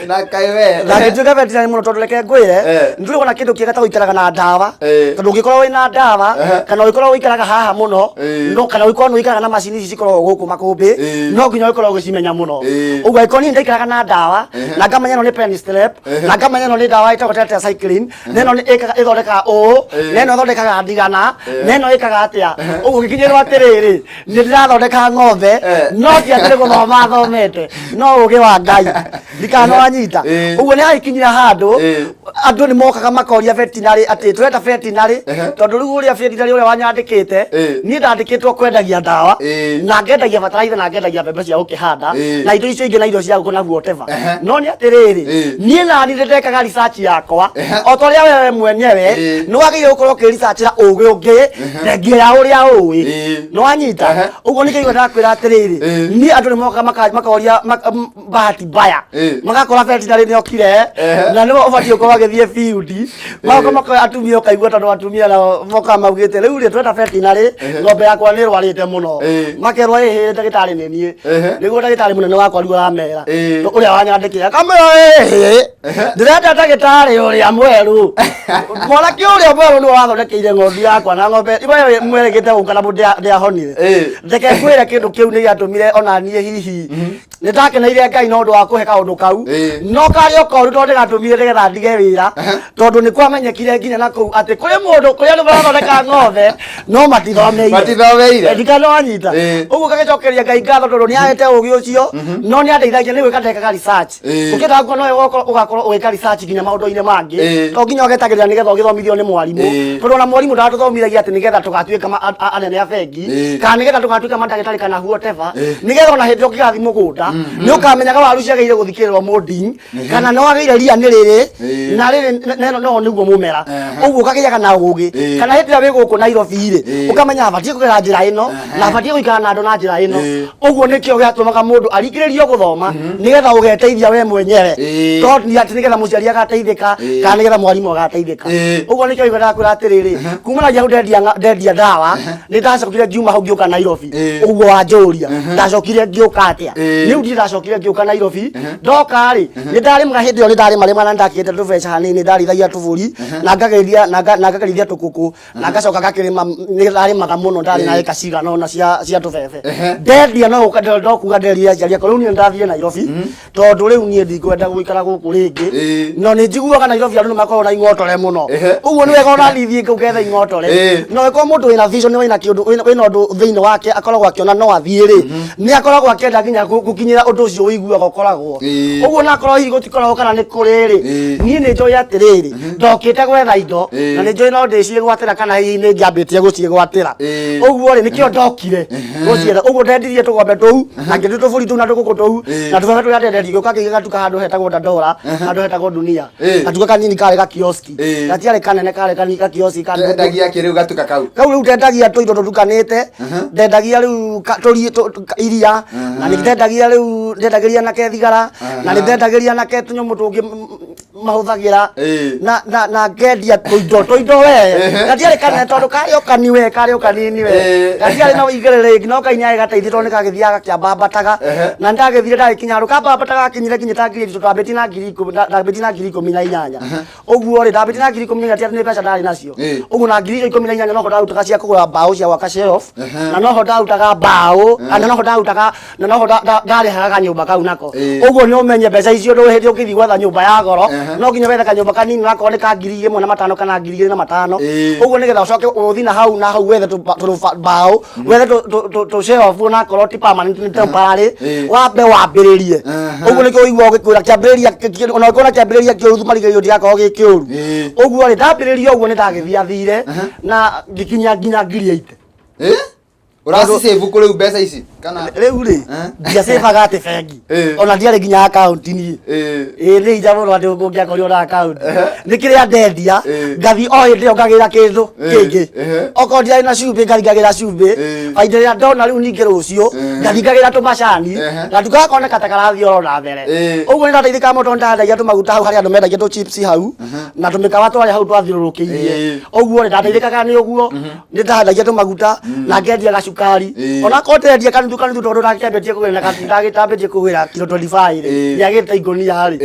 Na kaĩ we.
Na ngĩtuĩka veterinary mũno, tondũ reke ngwĩre, nĩ tũrĩ na kĩndũ kĩega ta gũikaraga na ndawa, tondũ ũngĩkorwo wĩna ndawa kana ũngĩkorwo ũikaraga haha mũno, no kana ũngĩkorwo nĩ ũikaraga na macini ici cikoragwo gũkũ makũmbĩ, no nginya ũkorwo ũgĩcimenya mũno. Ũguo angĩkorwo niĩ ndaikaraga na ndawa na ngamenya ĩno nĩ penicillin, na ngamenya ĩno nĩ ndawa ĩtagwo tetracycline, na ĩno nĩ ĩkaga ĩthondekaga ũũ, na ĩno ĩthondekaga ndigana, na ĩno ĩkaga atĩa, ũguo gĩkinyĩrwo atĩrĩrĩ, nĩ ndĩrathondeka ng'ombe. No ti atĩ nĩ gũthoma thomete, no ũgĩ wa Ngai, ndikana wanyita. Ũguo nĩ hagĩkinyire handũ andũ nĩ mokaga makoria veterinary atĩ tũrenda veterinary, tondũ rĩu ũrĩa veterinary ũrĩa wanyandĩkĩte, niĩ ndandĩkĩtwo kwendagia ndawa, na ngendagia bataraitha, na ngendagia mbembe cia gũkĩhanda, na indo icio ingĩ, na irio cia ngũkũ na whatever. No nĩ atĩrĩrĩ, niĩ nani nĩ ndekaga research yakwa, o ta ũrĩa wewe mwenyewe nĩ wagĩrĩire gũkorwo ũkĩresearchĩra ũgĩ ũngĩ thengia ya ũrĩa ũĩ. Nĩ wanyita? Ũguo nĩkĩo ndakwĩra atĩrĩrĩ, niĩ andũ nĩ mokaga makoria bahati mbaya, magakora veterinary nĩ okire, na nĩwe ũbatiĩ gũkorwo agĩthiĩ field. Magoka makoya atumia, ũkaigua tondũ atumia nao mokaga maugĩte, rĩu rĩ, twenda veterinary, ng'ombe yakwa nĩ ĩrwarĩte mũno. Makerwo, ĩhĩ, ndagĩtarĩ nĩ niĩ. Nĩguo ndagĩtarĩ mũnene wakwa rĩu aramera, ũrĩa wanyandĩkire, akamera, ĩhĩ, ndĩrenda ndagĩtarĩ ũrĩa mwerũ, mwanake ũrĩa mwerũ nĩwe wathondekeire ng'ondu yakwa, na ng'ombe ĩyo mwerĩgĩte gũka na ndĩahonire. Reke ngwĩre, kĩndũ kĩu nĩ gĩatũmire ona niĩ hihi nĩ ndakeneire Ngai na ũndũ wa kũhe kaũndũ kau. No karĩ o koru, tondũ nĩgatũmire nĩgetha ndige wĩra, tondũ nĩ kwamenyekire nginya na kũu atĩ kũrĩ mũndũ, kũrĩ andũ marathondeka ng'ombe no matithomeire.
Matithomeire.
Ndikana wanyita? Ũguo ngagĩcokeria Ngai ngatho tondũ nĩ ahete ũgĩ ũcio, no nĩ andeithagia nĩ gwĩka ndekaga research. Ũkĩenda kuona ũyũ ũgakorwo ũgĩka research nginya maũndũ-inĩ mangĩ, to nginya ũgetagĩrĩra nĩgetha ũgĩthomithio nĩ mwarimũ, tondũ ona mwarimũ ndatũthomithagia atĩ nĩgetha tũgatuĩka anene a bengi, kana nĩgetha tũgatuĩka mandagĩtarĩ kana whatever, nĩgetha ona hĩndĩ ĩrĩa ũngĩgathiĩ mũgũnda nĩ ũkamenyaga waru ciagĩrĩire gũthikĩrĩrwo molding, kana nĩ wagĩrĩire ria nĩ rĩrĩ na rĩrĩ no nĩguo mũmera. Ũguo ũkagĩaga na ũgĩ, kana hĩndĩ ĩrĩa wĩ gũkũ Nairobi rĩ, ũkamenya batiĩ kũgera njĩra ĩno na batiĩ gũikara na andũ na njĩra ĩno. Ũguo nĩkĩo gĩatũmaga mũndũ aringĩrĩrio gũthoma, nĩgetha ũgeteithia we mwenyewe, to nĩ atĩ nĩgetha mũciari agateithĩka kana nĩgetha mwarimũ agateithĩka. Ũguo nĩkĩo igua ndakwĩra atĩrĩrĩ, kumanagia hau ndendia ndawa, nĩ ndacokire ngiuma hau ngĩũka Nairobi. Ũguo wanjũria ndacokire ngĩũka atĩa? Rĩu ndirĩ ndacokire ngĩũka Nairobi. Ndoka rĩ, nĩ ndarĩmaga hĩndĩ ĩyo, nĩ ndarĩma rĩmaga na ndakĩte tũbeca hanini, ndarĩithagia tũbũri na ngagĩrithia na ngakĩrĩithia tũkũkũ, na ngacoka ngakĩrĩma. Nĩ ndarĩmaga mũno, ndarĩ na ĩka cigana ũna cia tũbebe. Ndendia, no gũka ndokuga nderire aciari akwa, rĩu niĩ ndathiĩ Nairobi, tondũ rĩu niĩ ndikwenda gũikara gũkũ rĩngĩ. No nĩ njiguaga Nairobi andũ nĩ makoragwo na ing'otore mũno. Ũguo nĩ wega ona niĩ thiĩ kũu ngethe ing'otore. No ĩkorwo mũndũ wĩna vision, wĩna kĩũndũ, wĩna ũndũ thĩinĩ wake akoragwo akĩona no athiĩ rĩ, nĩ akoragwo akĩenda nginya gũkinyĩra ũndũ ũcio ũiguaga ũkoragwo. Ũguo nakorwo hihi gũtikoragwo kana nĩ kũrĩ rĩ, niĩ nĩ njũĩ atĩrĩrĩ, ndokĩte gwetha indo, na nĩ njũĩ no ndĩciĩgwatĩra, kana hihi nĩ ngĩambĩtie gũciĩgwatĩra. Ũguo rĩ, nĩkĩo ndokire gũcietha. Ũguo ndendirie tũgombe tũu, na ngĩthiĩ tũbũri tũu na tũgũkũ tũu na tũbebe tũrĩa ndenderie, ngĩũka ngĩiga gatuka handũ hetagwo Dandora, handũ hetagwo Dunia. Gatuka kanini karĩ gakioski, gatiarĩ kanene, karĩ kanini gakioski ka
Ndendagia kĩ rĩu gatuka kau?
Kau rĩu ndendagia tũindo tũtukanĩte. Ndendagia rĩu iria, na nĩ ndendagia rĩu, ndendagĩria nake thigara, na nĩ ndendagĩria nake tũnyamũ tũngĩ mahũthagĩra, na ngendia tũindo we. Gatiarĩ kanene tondũ karĩ o kani we, karĩ o kanini we. Gatiarĩ na ũigĩrĩrĩki, no kai nĩarĩ gateithio, tondũ nĩ gagĩthiaga gakĩambambataga. Na nĩndagĩthire ndagĩkinya handũ kambambataga, gakinyire nginya ta ngiri ithatũ. Ndambĩtie na 10,000, ndambĩtie na 18,000. Ũguo rĩ, ndambĩtie na 18,000, ti atĩ nĩ mbeca ndarĩ nacio. Ũguo na ngiri icio 18 noho ndarutaga cia kũgũra mbaũ cia gwaka shelf, na noho ndarutaga mbaũ, na noho ndarutaga, na noho ndarĩhaga kanyũmba kau nako. Ũguo nĩ ũmenye mbeca icio ndũĩ hĩndĩ ũngĩthiĩ gwetha nyũmba ya goro, no nginya wethe kanyũmba kanini, nakorwo nĩ ka 1,500 kana 2,500. Ũguo nĩgetha ũcoke ũthiĩ na hau na hau wethe mbaũ, wethe tũ shelf, onakorwo ti permanent, nĩ temporary, wambe wambĩrĩrie. Ũguo nĩkĩo ũigua ũgĩkwĩra kĩambĩrĩria ona ũngĩkorwo na kĩambĩrĩria kĩũru, marigĩrĩrio ndĩgakorwo gĩ kĩũru. Ũguo rĩ, ndambĩrĩria ũguo nĩ ndagĩthiathire na ngĩkinya nginya 80,000.
Ũracicĩbu kũ rĩu mbeca ici kana?
Rĩu rĩ,
Eh?
ndiacĩbaga atĩ bengi, ona ndiarĩ nginya akaunti niĩ. Ĩĩ, nĩ hinya mũno atĩ ũngĩakorirwo na akaunti. Nĩ kĩrĩa ndendia, ngathiĩ o hĩndĩ ĩyo ngagĩra kĩndũ kĩngĩ. Okorwo ndiarĩ na cumbĩ, ngathiĩ ngagĩra cumbĩ. Bainda ĩrĩa ndona rĩu ningĩ rũciũ, ngathiĩ ngagĩra tũmacani, gatuka gakoneka ta karathiĩ oro na mbere. Ũguo nĩ ndateithĩkaga mũno tondũ ndandagia tũmaguta hau harĩa andũ mendagia tũ chips hau, na tũmĩkawa twarĩ hau twathiũrũrũkĩirie. Ũguo rĩ, ndateithĩkaga nĩ ũguo. Nĩ ndahandagia tũmaguta na ngendia gacukari. Onakorwo ndendia kanuthu kanuthu, tondũ ndakĩambĩtie kũgĩra na ndagĩtambĩtie kũgĩra kiro 25 rĩ, nĩagĩte ingũnia rĩ,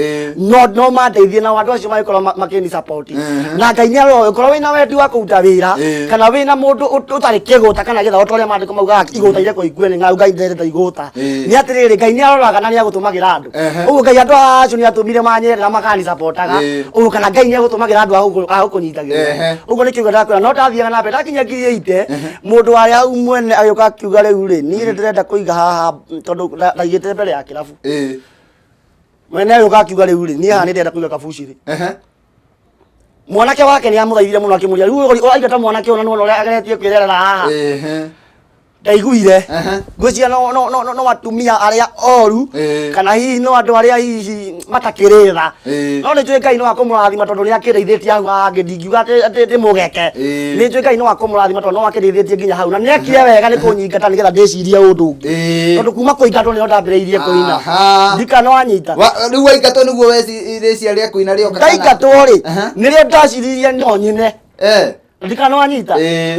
no mandeithie na andũ acio magĩkorwo makĩni support. Na Ngai nĩ aroĩ ũkorwo wĩna wendi wa kũruta wĩra, kana wĩna mũndũ ũtarĩ kĩgũta kana gĩtha, ota ũrĩa maandĩko maugaga igũta irekwo ikue nĩ ng'aragu. Ngai ndendete igũta. Nĩ atĩrĩrĩ, Ngai nĩ aroraga na nĩ agũtũmagĩra andũ. Ũguo Ngai andũ acio nĩ atũmire manyerera makani supportaga. Ũguo kana Ngai nĩ agũtũmagĩra andũ a gũkũnyitagĩrĩra. Ũguo nĩ kiugo ndakwĩra, no ndathiaga na mbere, ndakinya 80,000, mũndũ warĩa hau mwene agĩũka akiuga, rĩu rĩ, niĩ nĩ ndĩrenda kũiga haha, tondũ ndaigĩte mbere ya kĩrabu. Mwene agĩũka akiuga, rĩu rĩ, niĩ haha nĩ ndĩrenda kũiga kabucĩrĩ. Mwanake wake nĩ amũthaithire mũno, akĩmũria, rĩu ũraingata mwanake ũyũ na nĩwona ũrĩa ageretie kwĩrerera haha. Ndaiguire ngwĩciria no atumia arĩa oru, kana hihi no andũ arĩa hihi matakĩrĩ tha. No nĩ njũĩ Ngai no akũmũrathima, tondũ nĩ akĩndeithĩtie hau hangĩ. Ndingiuga atĩ ndĩmũgeke. Nĩ njũĩ Ngai no akũmũrathima, tondũ no akĩndeithĩtie nginya hau, na nĩ ekire wega nĩ kũnyingata nĩgetha ndĩcirie ũndũ ũngĩ, tondũ kuma kũingatwo nĩho ndambĩrĩirie kũina. Ndika no anyita.
Rĩu waingatwo nĩguo weciria rĩa kũina rĩoka kana?
Ndaingatwo rĩ, nĩrĩo ndaciririe no nyine. Ndikana wanyita.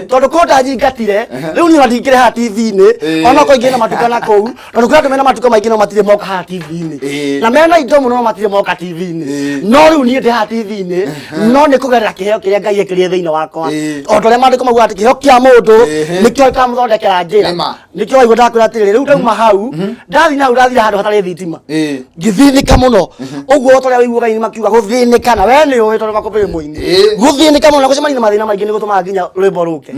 Tondũ ko ndanyingatire rĩu niĩ ona ndingĩrĩ haha TV-inĩ. Ona okorwo ingĩ na matuka na kũu, tondũ kwĩ andũ mena matuka maingĩ no matirĩ moka haha TV-inĩ, na mena indo mũno no matirĩ moka TV-inĩ. No rĩu niĩ ndĩ haha TV-inĩ, no nĩ kũgerera kĩheo kĩrĩa Ngai ekĩrire thĩinĩ wakwa, o ta ũrĩa maandĩko maugaga atĩ kĩheo kĩa mũndũ nĩkĩo gĩkamũthondekera njĩra.
Nĩma.
Nĩkĩo waigua ndakwĩra atĩrĩrĩ, rĩu ndauma hau, ndathiĩ na hau, ndathire handũ hatarĩ thitima, ngĩthĩnĩka mũno ũguo, ta ũrĩa wĩiguaga aini makiuga gũthĩnĩka, na we nĩ ũĩ tondũ makũmbĩ wĩ mũini. Gũthĩnĩka mũno na gũcemania na mathĩna maingĩ nĩ gũtũmaga nginya rwĩmbo rũke.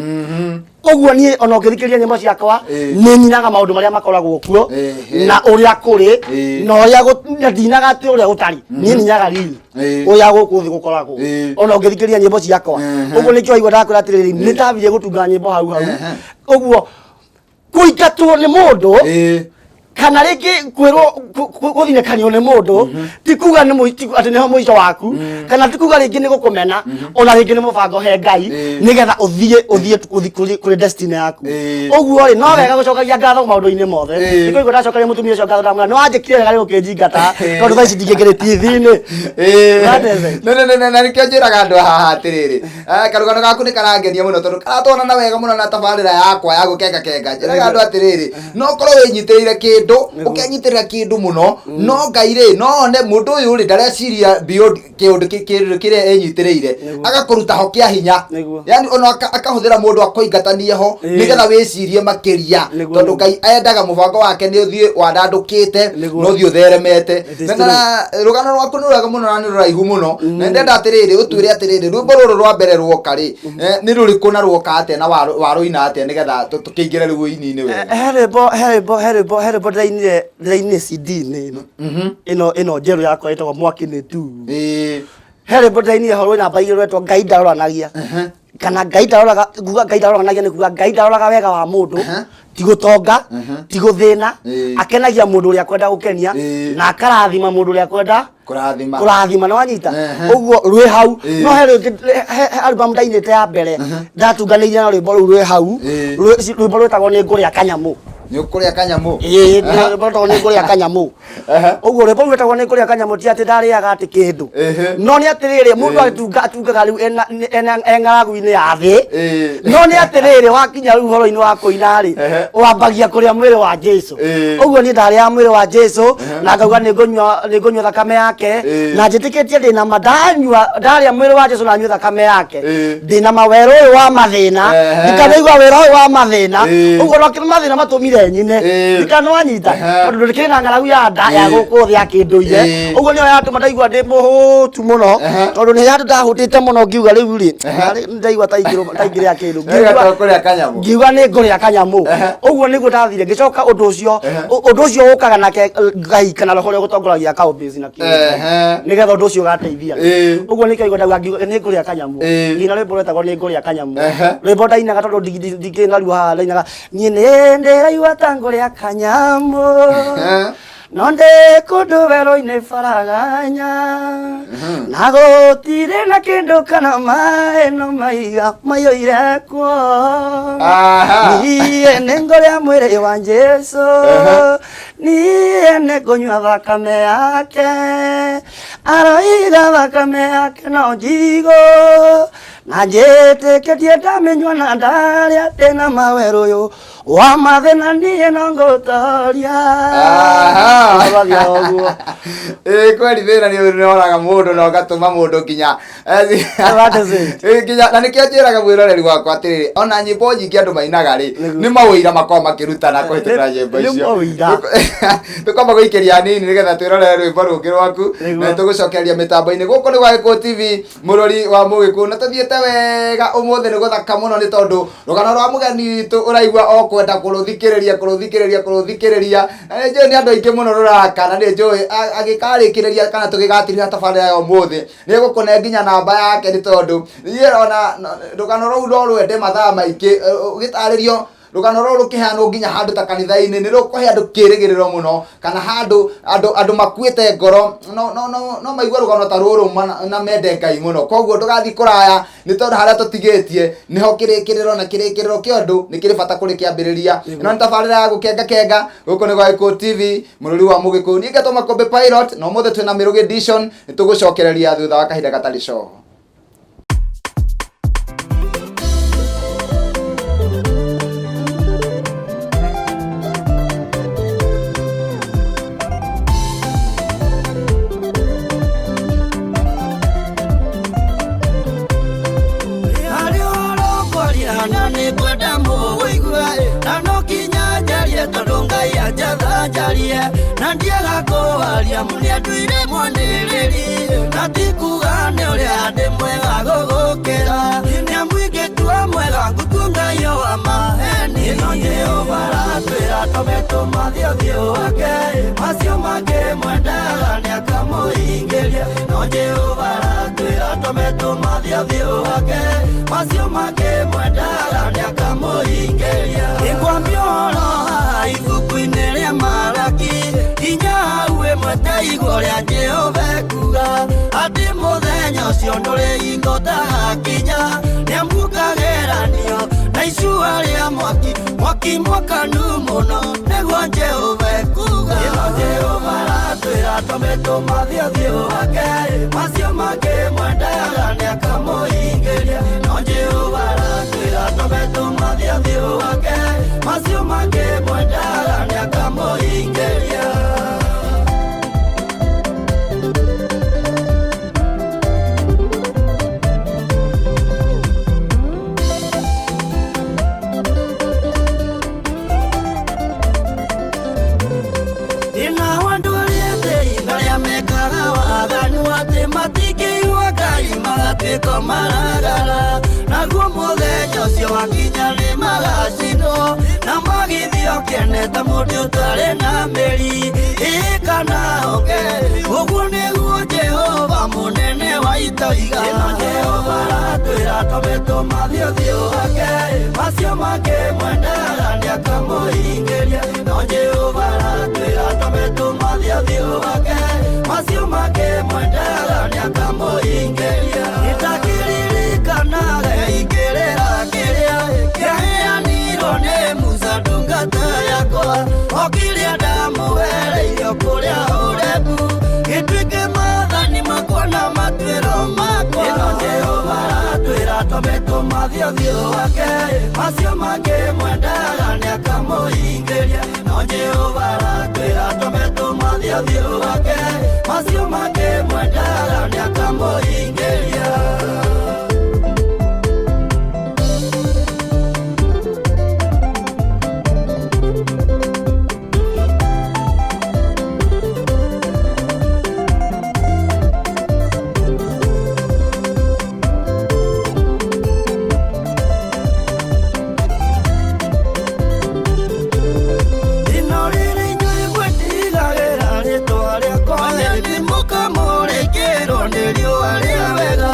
Ũguo niĩ ona ũngĩthikĩrĩria nyĩmbo ciakwa, nĩ nyinaga maũndũ marĩa makoragwo kuo na ũrĩa kũrĩ, na ũrĩa na ndinaga atĩ ũrĩa gũtarĩ. Niĩ nyinaga riri ũrĩa gũkũ thĩ gũkoragwo, ona ũngĩthikĩrĩria nyĩmbo ciakwa. Ũguo nĩkĩo waigua ndakwĩra atĩrĩrĩ, nĩ ndambire gũtunga nyĩmbo hau hau. Ũguo kũingatwo nĩ mũndũ, kana rĩngĩ kwĩrwo gũthinĩkanio nĩ mũndũ, ti kuga nĩ atĩ nĩho mũico waku, kana ti kuga rĩngĩ nĩ gũkũmena, ona rĩngĩ nĩ mũbango he Ngai nĩgetha ũthiĩ ũthiĩ kũrĩ destiny yaku. Ũguo rĩ, no wega gũcokagia ngatho maũndũ-inĩ mothe. Nĩkĩo ndacokagia mũtumia ũcio ngatho, ndamwĩra nĩ wanjĩkire wega nĩ gũkĩnjingata, tondũ thaa ici ndingĩkĩrĩ TV-inĩ. That is it.
Na nĩkĩo njĩraga andũ haha atĩrĩrĩ, karũgano gaku nĩ karangenia mũno, tondũ karatwarana wega mũno na tabarĩra yakwa ya gũkenga kenga. Njĩraga andũ atĩrĩrĩ, no ũkorwo wĩnyitĩrĩire kĩndũ, ũkenyitĩrĩra kĩndũ mũno, no Ngai rĩ, no one mũndũ ũyũ rĩ, ndareciria beyond kĩũndũ kĩndũ kĩrĩa enyitĩrĩire, agakũruta ho kĩa hinya. Yani ona akahũthĩra mũndũ akũingatanie ho nĩgetha wĩcirie makĩria, tondũ Ngai endaga mũbango wake nĩ ũthiĩ wandandũkĩte na ũthiĩ ũtheremete.
It is
Na rũgano rwaku nĩ rwega mũno na nĩ rũraihu mũno, na ndenda atĩrĩrĩ, ũtwĩre atĩrĩrĩ, rwĩmbo rũrũ rwa mbere rwoka rĩ, nĩ rũrĩkũ na rwoka atĩa na warũina atĩa, nĩgetha tũkĩingĩre rĩu ũini-inĩ wega?
He rwĩmbo ndĩrainire CD-inĩ ĩno ĩno njerũ yakwa ĩtagwo Mwaki nĩ Tu. He rwĩmbo ndĩrainire ho rwĩ namba 2, rwetwo Ngai Ndaroranagia. Kana Ngai ndaroraga, kuga Ngai ndaroranagia nĩ kuga Ngai ndaroraga wega wa mũndũ, ti gũtonga, ti gũthĩna. Akenagia mũndũ ũrĩa akwenda gũkenia, na akarathima mũndũ ũrĩa akwenda
kũrathima.
Kũrathima, nĩ wanyita? Ũguo rwĩ hau. No he rwĩngĩ, he album ndainĩte ya mbere ndatunganĩirie na rwĩmbo rũu rwĩ hau. Rwĩmbo rwĩtagwo Nĩ Ngũrĩa Kanyamũ.
Nĩ ũkũrĩa kanyamũ.
Ĩĩ, rwĩmbo rwĩtagwo Nĩ Ngũrĩa Kanyamũ. Ũguo rwĩmbo rũu rwĩtagwo Nĩ Ngũrĩa Kanyamũ, ti atĩ ndarĩaga atĩ kĩndũ, no nĩ atĩrĩrĩ, mũndũ atunga atungaga rĩu e ng'aragu-inĩ ya thĩ. No nĩ atĩrĩrĩ, wakinya rĩu ũhoro-inĩ wa kũina rĩ, wambagia kũrĩa mwĩrĩ wa Jesu. Ũguo niĩ ndarĩaga mwĩrĩ wa Jesu na ngauga nĩ ngũnyua thakame yake, na njĩtĩkĩtie ndĩna ma ndanyua, ndarĩa mwĩrĩ wa Jesu na nyue thakame yake, ndĩna ma werũ ũyũ wa mathĩna, ndikanaigua wĩra ũyũ wa mathĩna. Ũguo no mathĩna matũmire Nyende nyine.
Ĩĩ.
Ndikana wanyita.
Ehe.
Tondũ ndĩkĩrĩ na ng'aragu ya nda ya
Ĩĩ.
gũkũ thĩ ya kĩndũire.
Ĩĩ.
Ũguo nĩyo yatũma ndaigua ndĩ mũhũtu mũno.
Ehe.
Tondũ nĩ handũ ndahũtĩte mũno ngiuga rĩu rĩ,
Ehe.
ndaigua ta ingĩrĩa kĩndũ.
Ngiuga tũkũrĩa kanyamũ.
Ngiuga nĩ ngũrĩa kanyamũ.
Ehe.
Ũguo nĩguo ndathire ngĩcoka ũndũ ũcio.
Ehe.
Ũndũ ũcio ũkaga nake Ngai kana roho ũrĩa ũgũtongoragia kaũmbĩci na kĩndũ.
Ehe.
Nĩgetha ũndũ ũcio ũgateithia.
Ĩĩ.
Ũguo nĩkĩo igua ndauga ngiuga nĩ ngũrĩa kanyamũ.
Ĩĩ.
Ngĩina rwĩmbo rwetagwo nĩ ngũrĩa kanyamũ.
Ehe.
Rwĩmbo ndainaga tondũ ndingĩ na ruo haha ndainaga niĩ nĩ ndĩraigua ta ngũrĩa kanyamũ.
Ehe.
No ndĩ kũndũ werũ-inĩ baraganya na gũtirĩ na kĩndũ kana maĩ no maiga maiyũire kuo.
Aha.
Niĩ nĩ ngũrĩa mwĩrĩ wa Jesũ.
Ehe.
Niĩ nĩ ngũnyua thakame yake aroiga thakame yake no njigũ na njĩtĩkĩtie ndamĩnyua na ndarĩa ndĩna mawerũ ũyũ wa mathĩna niĩ no ngũtoria.
Aha.
Ũgathiĩ ũguo.
Ĩĩ kweli thĩna nĩ ũraga mũndũ na ũgatũma mũndũ nginya
That is it.
Ĩĩ, nginya na nĩkĩo njĩraga mwĩroreri wakwa atĩrĩrĩ ona nyĩmbo nyingĩ andũ mainaga rĩ
Nĩguo.
nĩ mawĩira makoragwo makĩrutana kũhĩtũkĩra nyĩmbo
Nĩ
icio.
mawĩira.
Tũkwamba gũikĩria nini nĩgetha twĩrorere rwĩmbo rũngĩ rwaku.
Nĩguo.
Na tũgũcokereria mĩtambo-inĩ gũkũ nĩ gwa Gĩkũyũ TV mũrori wa mũgĩkũyũ na tũthiĩte wega ũmũthĩ nĩ gũthaka mũno nĩ tondũ rũgano rwa mũgeni witũ ũraigua o kwenda kũrũthikĩrĩria kũrũthikĩrĩria kũrũthikĩrĩria na nĩ njũĩ nĩ andũ aingĩ mũno rũraka na nĩ njũĩ agĩkarĩkĩrĩria kana tũgĩgatirĩra tabarĩra ya ũmũthĩ nĩ egũkũne nginya namba yake nĩ tondũ niĩ ona rũgano rũu no rwende mathaa maingĩ ũgĩtarĩrio rũgano rũrũ rũkĩheanwo nginya handũ ta kanitha-inĩ nĩ rũkũhe andũ kĩrĩgĩrĩro mũno kana handũ andũ andũ makuĩte ngoro no no no no maigue rũgano ta rũrũ na mende Ngai mũno koguo ndũgathiĩ kũraya nĩ tondũ harĩa tũtigĩtie nĩho kĩrĩkĩrĩro na kĩrĩkĩrĩro kĩa ũndũ nĩ kĩrĩ bata kũrĩ kĩambĩrĩria. Ĩno nĩ tabarĩra ya gũkenga kenga gũkũ nĩ gwa Gĩkũyũ TV mũrũri wa mũgĩkũyũ niĩ ngetwo Makũmbĩ Pilot na ũmũthĩ twĩna Mĩrũgĩ Edition nĩ tũgũcokereria thutha wa kahinda gatarĩ coho.
Harĩ ũhoro ngwaria na nĩ ngwenda mũwĩigue na no kinya njarie tondũ Ngai anjatha njarie na ndiaga kũwaria nĩanduire mwanĩrĩri na ti kuga nĩ ũrĩa ndĩ mwega gũgũkĩra nĩamũingĩtua mwega ngũtua Ngai o wa maheni no Jehova aratwĩra tũme tũmathiĩ ũthiũ wake macio mangĩ mwendaga nĩakamũhingĩria no Jehova aratwĩra tũme tũmathiĩ ũthiũ wake macio mangĩ mwendaga nĩakamũhingĩria. Nĩngwambia ũhoro haha ibuku-inĩ rĩa Malaki inya hau ĩmwe ta igũrũ rĩa Jehova ekuga atĩ mũthenya ũcio ndũrĩ hingo ũtagakinya nĩamũkageranio na icua rĩa mwaki mwaki mwakanu mũno nĩguo Jehova ekuga. Ĩno Jehova aratwĩra tũme tũmathiĩ ũthiũ wake macio mangĩ mwendaga nĩakamũhingĩria no Jehova aratwĩra tũme tũmathiĩ ũthiũ wake macio mangĩ mwendaga nĩakamũhingĩria. Ina andũ arĩa athĩni arĩa mekaga waganu atĩ matingĩigua Ngai magatuĩka maragara naguo mũthenya ũcio wakinya nĩ magacinwo na magithio kĩene ta mũndũ ũtarĩ na mĩri ĩ kana honge ũguo nĩguo Jehova mũnene wa itoiga. Ĩno Jehova aratwĩra tũme tũmathiĩ ũthiũ wake macio mangĩ mwendaga nĩakamũhingĩria no Jehova aratwĩra tũme tũmathiĩ ũthiũ wake macio mangĩ mwendaga nĩakamũhingĩria. Nĩndakĩririkanaga ikĩrĩra kĩrĩa kĩaheanirwo nĩ Musa ndungata yakwa o kĩrĩa ndamũhereirio kũrĩa Horebu gĩtuĩke maathani makwa na matuĩro makwa. Ĩno Jehova aratwĩra tũme tũmathiĩ ũthiũ wake macio mangĩ mwendaga nĩakamũhingĩria no Jehova aratwĩra tũme tũmathiĩ ũthiũ wake macio mangĩ mwendaga nĩakamũhingĩria. Nĩmũkamũrĩkĩrwo nĩ riũa rĩa wega,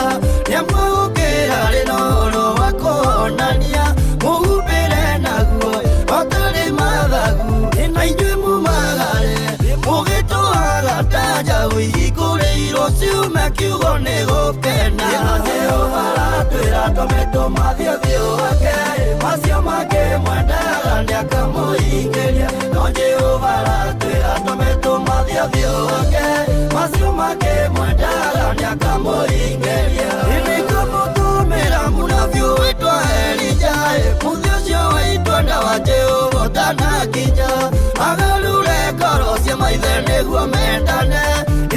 nĩamũgũkĩra rĩ na ũhoro wa kũhonania, mũhumbĩre naguo ũtarĩ mathagu. Na inyuĩ mumagare mũgĩtũhaga ta njaũ ihingũrĩirwo ciume kiugo nĩ gũkena. Jehova aratwĩra tũme tũmathiĩ ũthiũ wake, macio mangĩ mwendaga nĩakamũhingĩria. No Jehova aratwĩra tũme tũmathiĩ ũthiũ wake, macio mangĩ mwendaga nĩakamũhingĩria. Nĩkamũtũmĩra mũnabii wĩtwa Elija, mũthĩ ũcio waitwo ndawa Jehova ũtanakinya, agarũre ngoro cia maithe nĩguo mendane,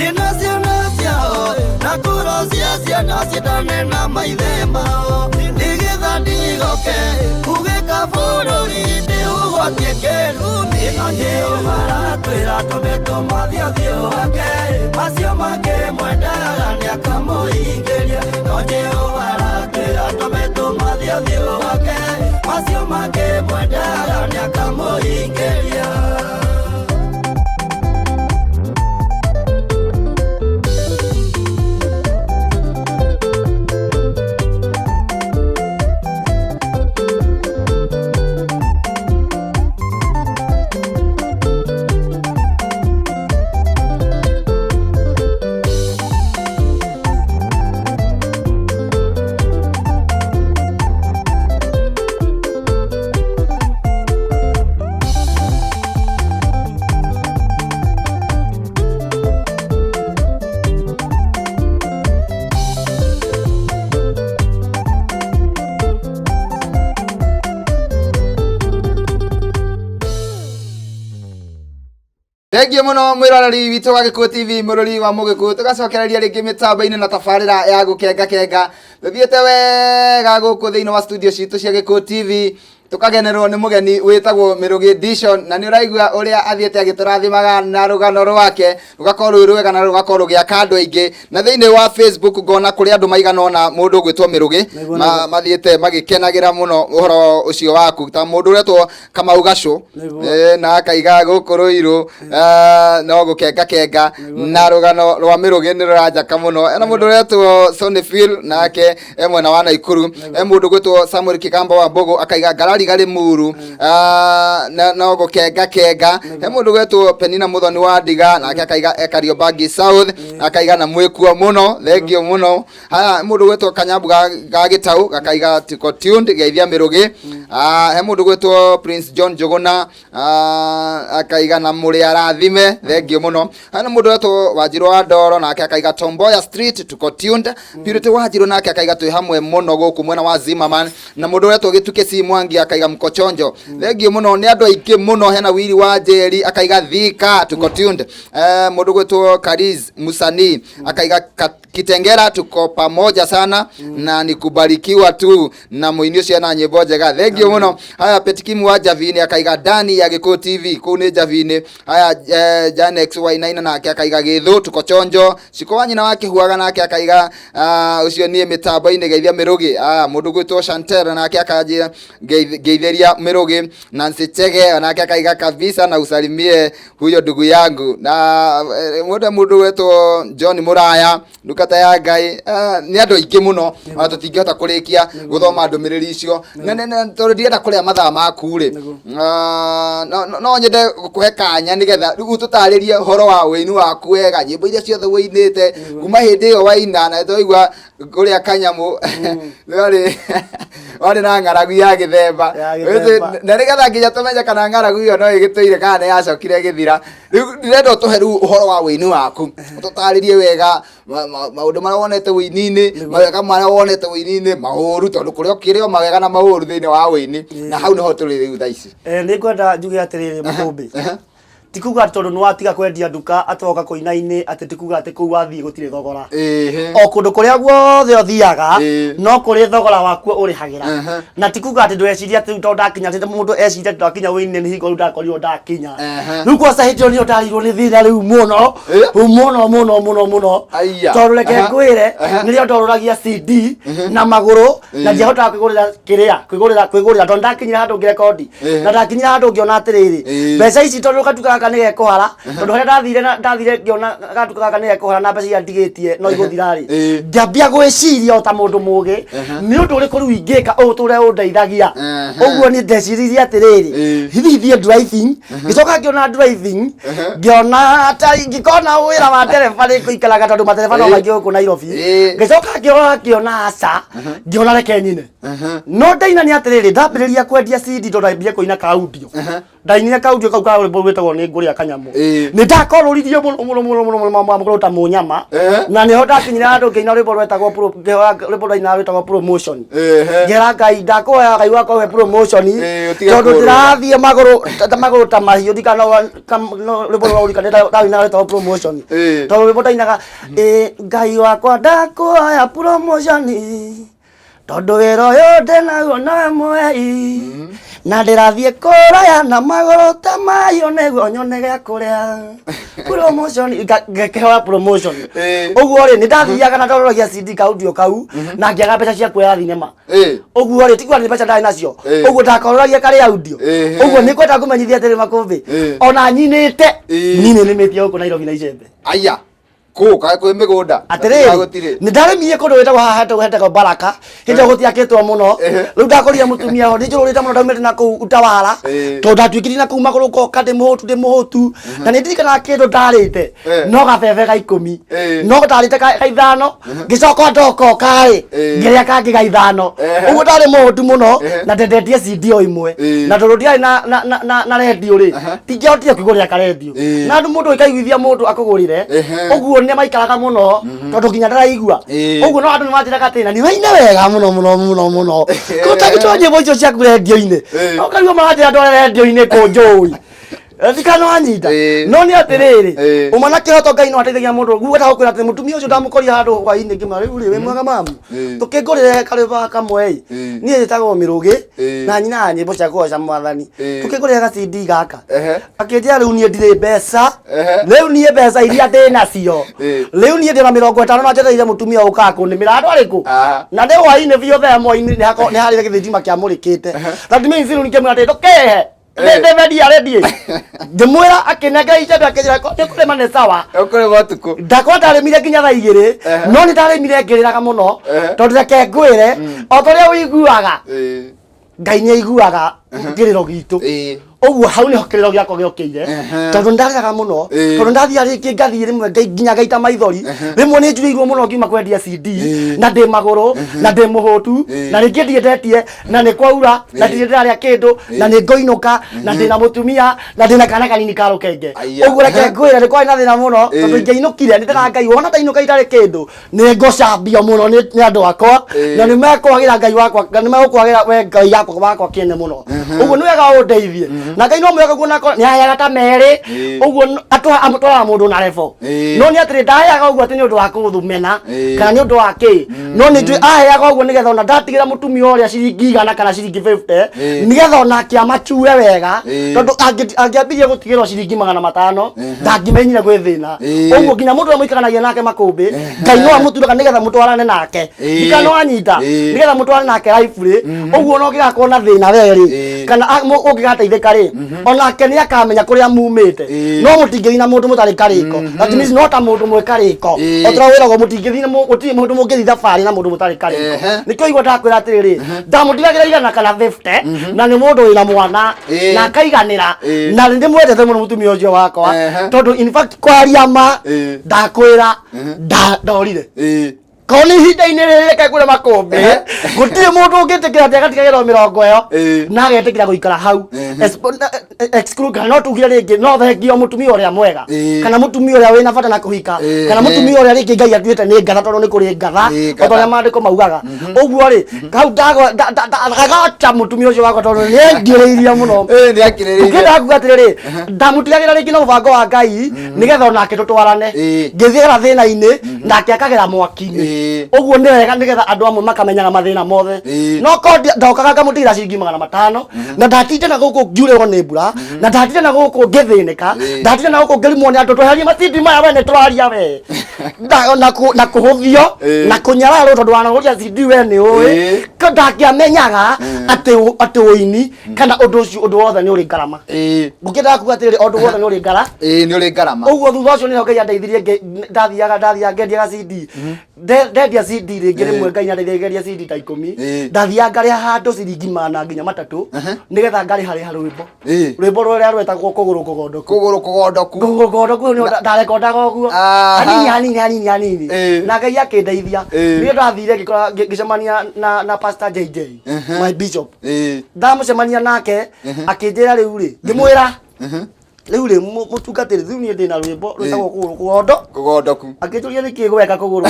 ina ciana ciao na ngoro cia ciana ciendane na maithe mao, nĩgetha ndigoke kugĩka bũrũri ndĩũgwatie kĩrumi. No Jehova aratwĩra tũme tũmathiĩ ũthiũ wake, macio mangĩ mwendaga nĩakamũhingĩria. No Jehova aratwĩra tũme tũmathiĩ ũthiũ wake, macio mangĩ mwendaga nĩakamũhingĩria.
Thengiũ mũno mwĩroreri witũ wa Gĩkũyũ TV, mũrori wa Mũgĩkũyũ, tũgacokereria rĩngĩ mĩtambo-inĩ na tabarĩra ya gũkenga kenga. Tũthiĩte wega gũkũ thĩinĩ wa studio citũ cia Gĩkũyũ TV, tũkagenerwo nĩ mũgeni wĩtagwo Mĩrũgĩ Dishon, na nĩ ũraigua ũrĩa athiĩte agĩtũrathimaga na rũgano rwake rũgakorwo rwĩ rwega na rũgakorwo rũgĩaka andũ aingĩ. Na thĩinĩ wa Facebook ngona kũrĩ andũ maigana ũna mũndũ ũgwĩtwo Mĩrũgĩ mathiĩte magĩkenagĩra mũno ũhoro ũcio waku, ta mũndũ ũretwo Kamau Gacũ. Na akaiga gũkũ Rũirũ no gũkenga kenga na rũgano rwa Mĩrũgĩ nĩ rũranjaka mũno. Ena mũndũ ũretwo Sonny Phil, nake e mwena wa Naikuru. E mũndũ ũgwĩtwo Samuel Kigamba wa Mbogo akaiga ngarari garĩ muru, no gũkenga kenga. He mũndũ ũgwĩtwo Penina Muthoni wa Ndiga, nake akaiga e Kariobangi South, akaiga na mwĩkuo mũno, thengio mũno. Haya, mũndũ ũgwĩtwo Kanyambu ga Gĩtau gakaiga tuko tuned, geithia Mĩrũgĩ. He mũndũ ũgwĩtwo Prince John Njũgũna, akaiga na mũrĩ arathime, thengio mũno. Haya, mũndũ ũgwĩtwo Wanjirũ wa Ndoro, nake akaiga Tomboya Street tuko tuned. Purity Wanjirũ nake akaiga twĩ hamwe mũno gũkũ mwena wa Zimmerman. Na mũndũ ũretwo Gĩtukĩ C Mwangi akaiga mkochonjo, thengio mũno. Nĩ andũ aingĩ mũno. Hena Wili wa Njeri akaiga Thika tuko tuned. Mũndũ ũgwĩtwo Kariz Musani akaiga Kitengera tuko pamoja sana na nikubarikiwa tu na mũini ũcio na nyĩmbo njega, thengio mũno. Haya, Petikimu wa Javini akaiga ndani ya Gĩkũyũ TV kũu nĩ Javini. Haya, Janex Wainaina nake akaiga gĩthũ tuko chonjo. Ciko wa nyina wa Kĩhuaga nake akaiga ũcio niĩ mĩtambo-inĩ, geithia Mĩrũgĩ. Mũndũ gwĩtwo Chantel nake akanjĩra ngeithĩria Mĩrũgĩ. Nancy Chege nake akaiga kabisa na usalimie huyo ndugu yangu. Na mũndũ gwĩtwo John Muraya, ndungata ya Ngai. Nĩ andũ aingĩ mũno ona tũtingĩhota kũrĩkia gũthoma ndũmĩrĩri icio. Na tondũ ndirenda kũrĩa mathaa maku rĩ, no nyende gũkũhe kanya nĩgetha rĩu ũtũtarĩrie ũhoro wa ũini waku wega, nyĩmbo iria ciothe ũinĩte kuma hĩndĩ ĩyo waina, na twaigua kũrĩa kanyamũ warĩ na ng'aragu ya gĩthemba.
Ya gĩthemba.
Na nĩgetha nginya tũmenye kana ng'aragu ĩyo no ĩgĩtũire kana nĩ yacokire ĩgĩthira. Rĩu ndĩrenda ũtũhe rĩu ũhoro wa ũini waku, ũtũtarĩrie wega maũndũ marĩa wonete ũini-inĩ, mawega marĩa wonete ũini-inĩ, maũru, tondũ kũrĩ o kĩrĩ o mawega na maũru thĩinĩ wa ũini, na hau nĩho tũrĩ rĩu thaa ici.
Nĩ ngwenda njuge atĩrĩrĩ, Makũmbĩ, ti kuga atĩ tondũ nĩ watiga kwendia nduka atĩ woka kũina-inĩ, atĩ ti kuga atĩ kũu wathiĩ gũtirĩ thogora. O kũndũ kũrĩa guothe ũthiaga, no kũrĩ thogora wakuo ũrĩhagĩra. Na ti kuga atĩ ndweciria atĩ rĩu tondũ ndakinya, atĩ mũndũ eciria atĩ ndakinya ũini-inĩ nĩ hingo rĩu ndakorirwo ndakinya. Rĩu kwanza hĩndĩ ĩyo nĩyo ndarirwo nĩ thĩna rĩu mũno mũno mũno mũno mũno.
Aiya.
Tondũ reke ngwĩre, nĩrĩo ndorũragia CD na magũrũ na ndiahotaga kwĩgũrĩra kĩrĩa kwĩgũrĩra kwĩgũrĩra, tondũ ndakinyire handũ ngĩrekondi na ndakinyire handũ ngĩona atĩrĩrĩ, mbeca ici tondũ katuka gaka nĩ gekũhara, tondũ harĩa ndathire na ndathire ngĩona gatuka gaka nĩ gekũhara na mbeca iria ndigĩtie no igũthira rĩ, ngĩambia gwĩciria o ta mũndũ mũgĩ, nĩ ũndũ ũrĩkũ rĩu ingĩka ũtũre ũndeithagia. Ũguo niĩ ndeciririe atĩrĩrĩ, hihi thiĩ driving. Ngĩcoka ngĩona driving, ngĩona ta ingĩkona wĩra wa ndereba nĩ ngũikaraga, tondũ matereba no maingĩ gũkũ Nairobi. Ngĩcoka ngĩrora ngĩona aca, ngĩona reke nyine. No ndaina nĩ atĩrĩrĩ, ndambĩrĩria kwendia CD tondũ ndambire kũina kaudio, ndainire kaudio kau ka rwĩmbo rwĩtagwo nĩ ngũrĩa kanyamũ. Nĩ ndakorũririe mũno mũno mũno mũno mũno mamũkũrũ ta mũnyama. Na nĩho ndakinyire handũ ngĩina rwĩmbo rwetagwo ngĩhoya rwĩmbo ndainaga rwĩtagwo promotion. Ngĩra Ngai, ndakũhoya Ngai wakwa ũhe promotion,
Ũtige
tondũ
kũrũra.
ndĩrathiĩ magũrũ ta magũrũ ta mahiũ. Ndikana rwĩmbo rũraurika ndainaga rwĩtagwo promotion. Tondũ rwĩmbo ndainaga, Ngai wakwa, ndakũhoya promotion, tondũ wĩra ũyũ ndĩnaguo nowe mwei, na ndĩrathiĩ kũraya na magũrũ ta mahiũ nĩguo nyone gĩa kũrĩa. Promotion, ngĩkĩhoya promotion. Ũguo rĩ, nĩ ndathiaga na ndororagia CD kaudio kau na ngĩaga mbeca cia kuoya thinema. Ũguo rĩ, tiguo nĩ mbeca ndarĩ nacio. Ũguo ndakororagia karĩ audio. Ũguo nĩ kwenda kũmenyithia atĩrĩ, makũmbĩ, ona nyinĩte, niĩ nĩ nĩmĩtie gũkũ Nairobi na icembe.
Aya, kũ kaĩ kwĩ mĩgũnda?
Atĩrĩrĩ,
Gũtirĩ.
Nĩ ndarĩmire kũndũ gwĩtagwo haha hetagwo Baraka, hĩndĩ ĩyo gũtiakĩtwo mũno. Rĩu ndakorire mũtumia ho, nĩ njũrũrĩte mũno, ndaumĩte na kũu Utawala, tondũ ndatuĩkire na kũu magũrũ ngoka ndĩ mũhũtu, ndĩ mũhũtu. Na nĩ ndirikanaga kĩndũ ndarĩte no gabebe ga 10. No ndarĩte ga 5, ngĩcoka ndokoka rĩ, ngĩrĩa kangĩ ga 5. Ũguo ndarĩ mũhũtu mũno na ndendetie CD o imwe. Na tondũ ndiarĩ na rendio rĩ, ndingĩahotire kwĩgũrĩra karendio. Na andũ mũndũ ĩkaiguithia mũndũ akũgũrĩre. Ũguo nĩ maikaraga mũno tondũ nginya ndaraigua. Ũguo no andũ nĩ manjĩraga atĩ na nĩ waine wega mũno mũno mũno mũno, kũtagĩtwo nyĩmbo icio ciaku rendio-inĩ. No kaigua maranjĩra ndware rendio-inĩ kũnjũĩ thikano anyita. No nĩ atĩrĩrĩ, ũma na kĩhoto, Ngai no ateithagia mũndũ. Guo ndagũkwĩra atĩ mũtumia ũcio ndamũkorire handũ hwainĩ, ngĩmwĩra, rĩu rĩ, wĩ mwega mamu? Tũkĩngũrĩre karwĩmbo kamwe ĩ. Niĩ njĩtagwo Mĩrũgĩ na nyinaga nyĩmbo cia kũgoca Mwathani. Tũkĩngũrĩre ga CD gaka. Akĩnjĩra, rĩu niĩ ndirĩ mbeca. Rĩu niĩ mbeca iria ndĩ nacio, rĩu niĩ ndĩna 50 na njetereire mũtumia ũkaga kũnĩmĩra andũ arĩkũ. Na nĩ hwainĩ biũ, thaa mwainĩ nĩ harĩ gĩthitima kĩamũrĩkĩte. That means rĩu ngĩmwĩra atĩ ndũkehe ndĩmendia rendi, ngĩmwĩra, akĩnengera icembe, akĩnjĩra nĩ kũrĩma nĩ sawa.
Ũkũrĩma ũtukũ.
Ndakwa ndarĩmire nginya thaa 2. No nĩ ndarĩmire ngĩrĩraga mũno, tondũ reke ngwĩre, o ta ũrĩa ũiguaga, Ngai nĩ aiguaga kĩrĩro gitũ. Ũguo hau nĩho kĩrĩro gĩakwa gĩokĩire, tondũ nĩ ndarĩraga mũno, tondũ ndathiaga rĩngĩ ngathiĩ rĩmwe nginya ngaita maithori. Rĩmwe nĩ njurĩirwo mũno ngiuma kwendia CD na ndĩ magũrũ na ndĩ mũhũtu, na rĩngĩ ndiendetie na nĩ kwaura na ndirĩ ndĩrarĩa kĩndũ na nĩ ngũinũka na ndĩna mũtumia na ndĩna kana kanini ka rũkenge.
Aya.
Ũguo reke ngwĩre, nĩ kwarĩ na thĩna mũno, tondũ ingĩainũkire nĩ ndĩra Ngai wona ndainũka itarĩ kĩndũ, nĩ ngũcambio mũno nĩ andũ akwa, na nĩ mekwagĩra Ngai wakwa, na nĩ megũkwagĩra we Ngai yakwa wakwa kĩene mũno. Ũguo nĩ wega ũndeithie, na Ngai no mwega guo, nako nĩ aheaga ta merĩ. Ũguo amũtwaraga mũndũ na level. No nĩ atĩrĩ, ndaheaga ũguo atĩ nĩ ũndũ wa kũthumena kana nĩ ũndũ wa kĩ, no nĩ njũĩ aheaga ũguo nĩgetha ona ndatigĩra mũtumia ũrĩa ciringi 100 kana ciringi 50, nĩgetha onake amachue wega, tondũ angĩambirie gũtigĩrwo ciringi 500, ndangĩmenyire gwĩ thĩna. Ũguo nginya mũndũ ũrĩa mũikaranagia nake makũmbĩ, Ngai no amũturaga nĩgetha mũtwarane nake. Ndikana no anyita nĩgetha mũtwarane nake life rĩ. Ũguo no ũngĩgakorwo na thĩna we rĩ, kana ũngĩgateithĩka rĩ, onake nĩ akamenya kũrĩa mumĩte. No mũtingĩthiĩ na mũndũ mũtarĩ karĩko. That means no ta mũndũ mwĩ karĩko. O ta wĩragwo mũtingĩthiĩ na gũtirĩ mũndũ mũngĩthiĩ thabarĩ na mũndũ mũtarĩ karĩko. Nĩkĩo igua ndakwĩra atĩrĩrĩ, ndamũtigagĩra 100 kana 50, na nĩ mũndũ wĩna mwana na akaiganĩra. Na nĩ ndĩmwendete mũno mũtumia ũcio wakwa, tondũ in fact, kwaria ma, ndakwĩra, ndorire korwo nĩ ihinda-inĩ rĩrĩ, reke ngwĩre makũmbĩ, gũtirĩ mũndũ ũngĩtĩkĩra atĩ agatigagĩrwo mĩrongo ĩyo na agetĩkĩra gũikara hau. Exclude, kana no tugire rĩngĩ no thengio mũtumia ũrĩa mwega, kana mũtumia ũrĩa wĩna bata na kũhika, kana mũtumia ũrĩa rĩngĩ Ngai atuĩte nĩ ngatha, tondũ nĩ kũrĩ ngatha, o ta ũrĩa maandĩko maugaga. Ũguo rĩ, hau ndagacha mũtumia ũcio wakwa, tondũ nĩ endirĩirie mũno.
Nĩ akirĩrĩirie.
Ũkĩenda kuga atĩrĩrĩ, ndamũtigagĩra rĩngĩ na mũbango wa Ngai nĩgetha onake tũtwarane. Ngĩthiĩra thĩna-inĩ nake akagera mwaki-inĩ. Ũguo nĩ wega nĩgetha andũ amwe makamenyaga mathĩna mothe. No korwo ndokaga ngamũtigĩra ciringi 500, na ndatinda na gũkũ ngiurĩrwo nĩ mbura, na ndatinda na gũkũ ngĩthĩnĩka, ndatinda na gũkũ ngĩrimwo nĩ andũ, tweherie matindi maya, we nĩ tũraria we. Na kũhũthio na kũnyararwo tondũ wanagũria CD, we nĩ ũĩ. Ko ndangĩamenyaga atĩ ũini kana ũndũ ũcio, ũndũ wothe nĩ ũrĩ ngarama. Ngũkĩendaga kuga atĩrĩrĩ, ũndũ wothe nĩ ũrĩ ngara.
Ĩĩ, nĩ ũrĩ ngarama.
Ũguo thutha ũcio nĩho Ngai andeithirie, ndathiaga ngendiaga CD. Ndendia CD rĩngĩ rĩmwe, Ngai nĩandeithirie ngendia CD ta 10. Ndathiaga ngarĩha handũ ciringi 400 nginya 300 nĩgetha ngarĩha rĩha rwĩmbo. Rwĩmbo rũrĩa rwetagwo Kũgũrũ Kũgondoku.
Kũgũrũ Kũgondoku.
Kũgũrũ Kũgondoku nĩ ndarekondaga ũguo hanini hanini hanini hanini, na Ngai akĩndeithia. Nĩ ndathire ngĩkora ngĩcemania na Pastor JJ, my bishop. Ndamũcemania nake akĩnjĩra rĩu rĩ, ngĩmwĩra rĩu rĩ, mũtungatĩri, rĩu niĩ ndĩna rwĩmbo rwĩtagwo Kũgũrũ Kũgondo.
Kũgondoku.
Akĩnjũria nĩkĩ gweka kũgũrũ,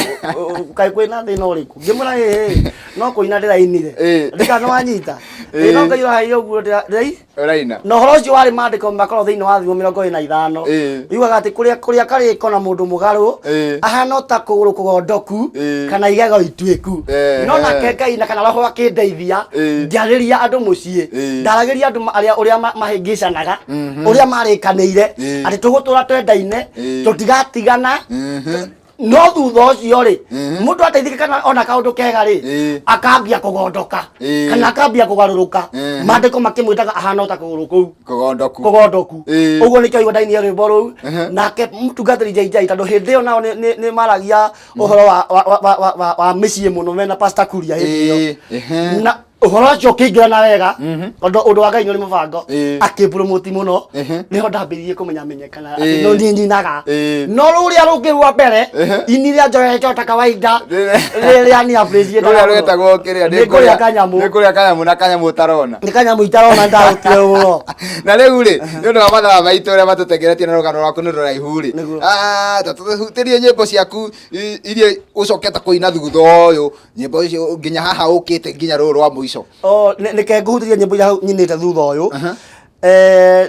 kaĩ kwĩna thĩna ũrĩkũ? Ngĩmwĩra ĩĩ, no kũina ndĩrainire. Ndĩka nĩ wanyita. Ĩĩ, no Ngai ũraheire ũguo ndĩrai
Ũraina.
Na ũhoro ũcio warĩ maandĩko makorwo thĩinĩ wa Thimo 25. Yugaga atĩ kũrĩa karĩko na mũndũ mũgarũ ahana o ta kũgũrũ kũgondoku kana igego ituĩku. No nake Ngai na kana roho akĩndeithia, ngĩarĩria andũ mũciĩ. Ndaragĩria andũ arĩa ũrĩa mahĩngĩcanaga, ũrĩa marĩkanĩire atĩ tũgũtũra twendaine, tũtigatigana. No thutha ũcio rĩ, mũndũ ateithĩke kana ona kaũndũ kega rĩ, akambia kũgondoka kana akambia kũgarũrũka. Maandĩko makĩmwĩtaga ahana o ta kũgũrũ kũu
Kũgondoku.
kũgondoku. Ũguo nĩkĩo aigua ndainia rwĩmbo rũu nake mũtungatĩri JJ, tondũ hĩndĩ ĩyo nao nĩ maragia ũhoro wa mĩciĩ mũno mena Pastor Kuria hĩndĩ ĩyo. Na ũhoro ũcio ũkĩingĩrana wega, tondũ ũndũ wa Ngai nĩ ũrĩ mũbango. Akĩmpromoti mũno. Nĩho ndambĩrĩirie kũmenya menyekana atĩ no niĩ nyinaga. No rũrĩa rũngĩ rwa mbere, ini rĩa njoete ta kawaida, rĩrĩa ni appreciate.
Rũrĩa rwetagwo kĩrĩa?
Nĩ kũrĩa kanyamũ.
Nĩ kũrĩa kanyamũ na kanyamũ ũtarona.
Nĩ kanyamũ itarona, ndarutire mũno.
Na rĩu rĩ, nĩ ũndũ wa mathaa maitũ ũrĩa matũtengeretie na rũgano rwaku nĩ rũraihu rĩ, ta tũhutĩrie nyĩmbo ciaku iria ũcokete kũina thutha ũyũ, nyĩmbo icio nginya haha ũkĩte nginya rũrũ rwa mũico.
O, nĩke ngũhutĩria nyĩmbo iria nyinĩte thutha ũyũ.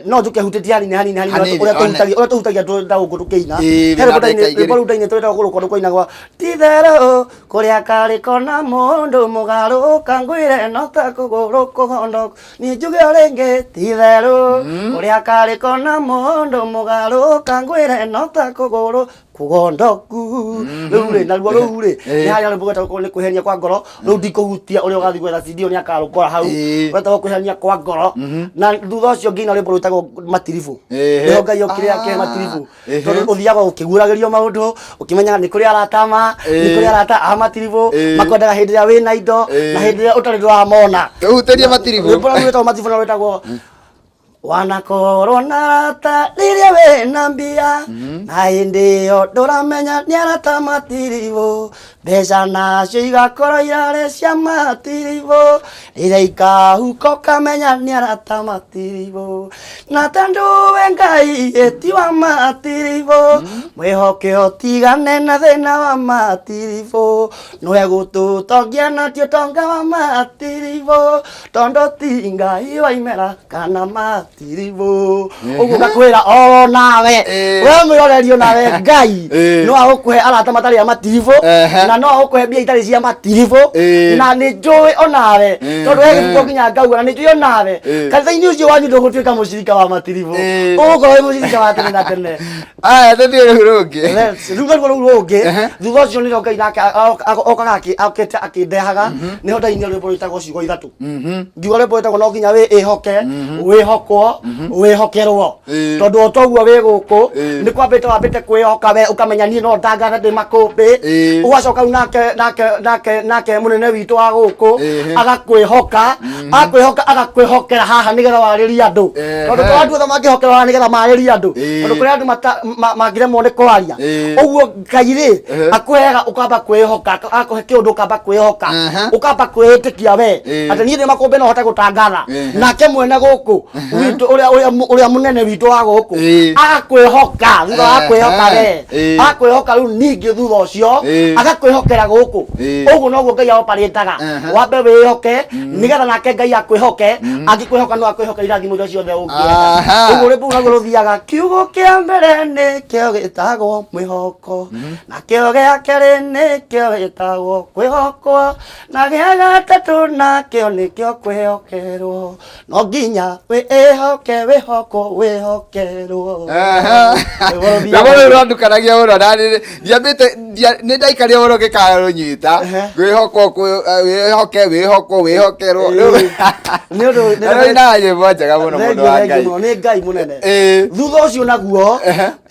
No njũke hutĩtie hanini hanini hanini.
Hanini,
ũrĩa
one.
ũrĩa tũhutagia ta gũkũ tũkĩina.
Ĩĩ,
He
wĩna
rwĩmbo
ndagĩka igĩrĩ.
rwĩmbo rũu ndainĩte rwĩtagwo Kũgũrũ Kũgondoku, rwainagwo, "Titherũ kũrĩa karĩko na mũndũ mũgarũka, ngwĩre no ta kũgũrũ kũgondoku. Niĩ njuge o rĩngĩ, titherũ kũrĩa karĩko na mũndũ mũgarũka, ngwĩre no ta kũgũrũ kũgondoku." Rĩu rĩ, naruo rũu rĩ, nĩ harĩa rwĩmbo rwetagwo Nĩ Kwĩhenia kwa Ngoro. Rĩu ndikũhutia, ũrĩa ũgathiĩ gwetha CD ĩyo nĩ akarũkora hau. Rwetagwo Kwĩhenia kwa Ngoro. Na thutha ũcio ngĩina rwĩmbo rwĩtagwo Matiribũ. Nĩho Ngai okire akĩhe matiribũ, tondũ ũthiaga ũkĩguũragĩrio maũndũ, ũkĩmenyaga nĩ kũrĩ arata ma nĩ kũrĩ arata a matiribũ makwendaga hĩndĩ ĩrĩa wĩna indo, na hĩndĩ ĩrĩa ũtarĩ ndũramona.
Tũhutĩrie Matiribũ.
Rwĩmbo rũu rwĩtagwo Matiribũ na rwĩtagwo, "Wanakorwo na arata rĩrĩa wĩna mbia, na hĩndĩ ĩyo ndũramenya nĩ arata matiribũ. Mbeca nacio igakorwo irarĩ cia matiribũ, rĩrĩa ikahuka ũkamenya nĩ arata matiribũ. Na tondũ we Ngai ĩti wa matiribũ, mwĩhoke ũtigane na thĩna wa matiribũ. Nĩwe gũtũtongia na ti ũtonga wa matiribũ, tondũ ti Ngai wa imera kana matiribũ." Ũguo ngakwĩra o nawe, we mwĩrorerio, nawe Ngai no agũkũhe arata matarĩ a matiribũ, na no agũkũhe mbia itarĩ cia matiribũ. Na nĩ njũĩ onawe, tondũ he gĩbuko nginya ngauga, na nĩ njũĩ onawe kanitha-inĩ ũcio wanyu ndũgũtuĩka mũcirika wa matiribũ, ũgũkorwo wĩ mũcirika wa tene na tene.
Aya, tũthiĩ rũu rũngĩ.
Rĩu naruo rũu rũngĩ, thutha ũcio nĩrĩo Ngai nake okaga okĩte akĩndehaga, nĩho ndainire rwĩmbo rwĩtagwo Ciugo Ithatũ. Ngiuga rwĩmbo rwĩtagwo no nginya wĩĩhoke, wĩhokwo, wĩhokerwo. Tondũ o toguo wĩ gũkũ, nĩ kwambĩte wambĩte kwĩhoka we, ũkamenya niĩ no ndangathe ndĩ makũmbĩ. Ũgacoka rĩu nake mũnene witũ wa gũkũ agakwĩhoka, akwĩhoka agakwĩhokera haha nĩgetha warĩrie andũ, tondũ to andũ othe mangĩhokerwo haha nĩgetha marĩrie andũ, tondũ kũrĩ andũ mangĩremwo nĩ kwaria. Ũguo Ngai rĩ, akũheaga ũkamba kwĩhoka, akũhe kĩũndũ ũkamba kwĩhoka, ũkamba kwĩĩtĩkia we atĩ niĩ ndĩ makũmbĩ no hote gũtangatha. Nake mwene gũkũ witũ, ũrĩa mũnene witũ wa gũkũ, agakwĩhoka. Thutha wa kwĩhoka we, agakwĩhoka rĩu ningĩ thutha ũcio agakwĩhokera gũkũ. Ũguo noguo Ngai aoparĩtaga. Wambe wĩhoke nĩgetha nake Ngai akwĩhoke. Angĩkwĩhoka no akwĩhoke irathimo iria ciothe ũngĩenda. Ũguo rwĩmbo rũu naruo rũthiaga, "Kiugo kĩa mbere nĩkĩo gĩtagwo mwĩhoko, nakĩo gĩa kerĩ nĩkĩo gĩtagwo kwĩhokwo na gĩa gatatũ nakĩo nĩkĩo kwĩhokerwo no nginya wĩĩhoke wĩhokwo wĩhokerwo.
Rwĩmbo rũu rwandukanagia mũno na ndiambĩte nĩ ndaikarire mũno ngĩkarũnyita. Ngwĩhokwo wĩhoke wĩhokwo wĩhokerwo.
Nĩ ũndũ
Nĩ nyĩmbo njega mũno mũndũ wa Ngai.
Nĩ Ngai mũnene. Thutha ũcio naguo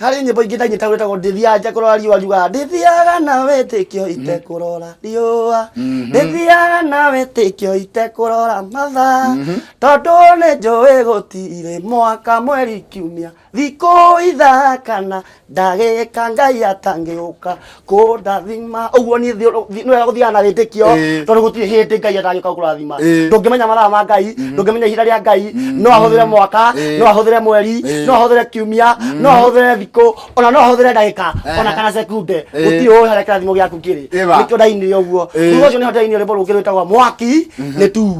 harĩ nyĩmbo ingĩ ndanyita gwĩtagwo ndĩthiaga itekũrora riũa, njugaga ndĩthiaga na wĩtĩkio itekũrora riũa, ndĩthiaga na wĩtĩkio itekũrora mathaa, tondũ nĩ njũĩ gũtirĩ mwaka mweri kiumia thikũ ithaa kana ndagĩka Ngai atangĩũka kũndathima. Ũguo niĩ nĩ wega gũthiaga na wĩtĩkio, tondũ gũtirĩ hĩndĩ Ngai atangĩũka gũkũrathima. Ndũngĩmenya mathaa ma Ngai, ndũngĩmenya ihinda rĩa Ngai. No ahũthĩre mwaka, no ahũthĩre mweri, no ahũthĩre kiumia, no ahũthĩre thikũ, ona no ahũthĩre ndagĩka ona kana sekunde. Gũtirĩ ũĩ harĩa kĩrathimo gĩaku kĩrĩ. Nĩkĩo ndainire ũguo. Thutha ũcio nĩho ndainire rwĩmbo rũngĩ rwĩtagwo mwaki nĩ tu,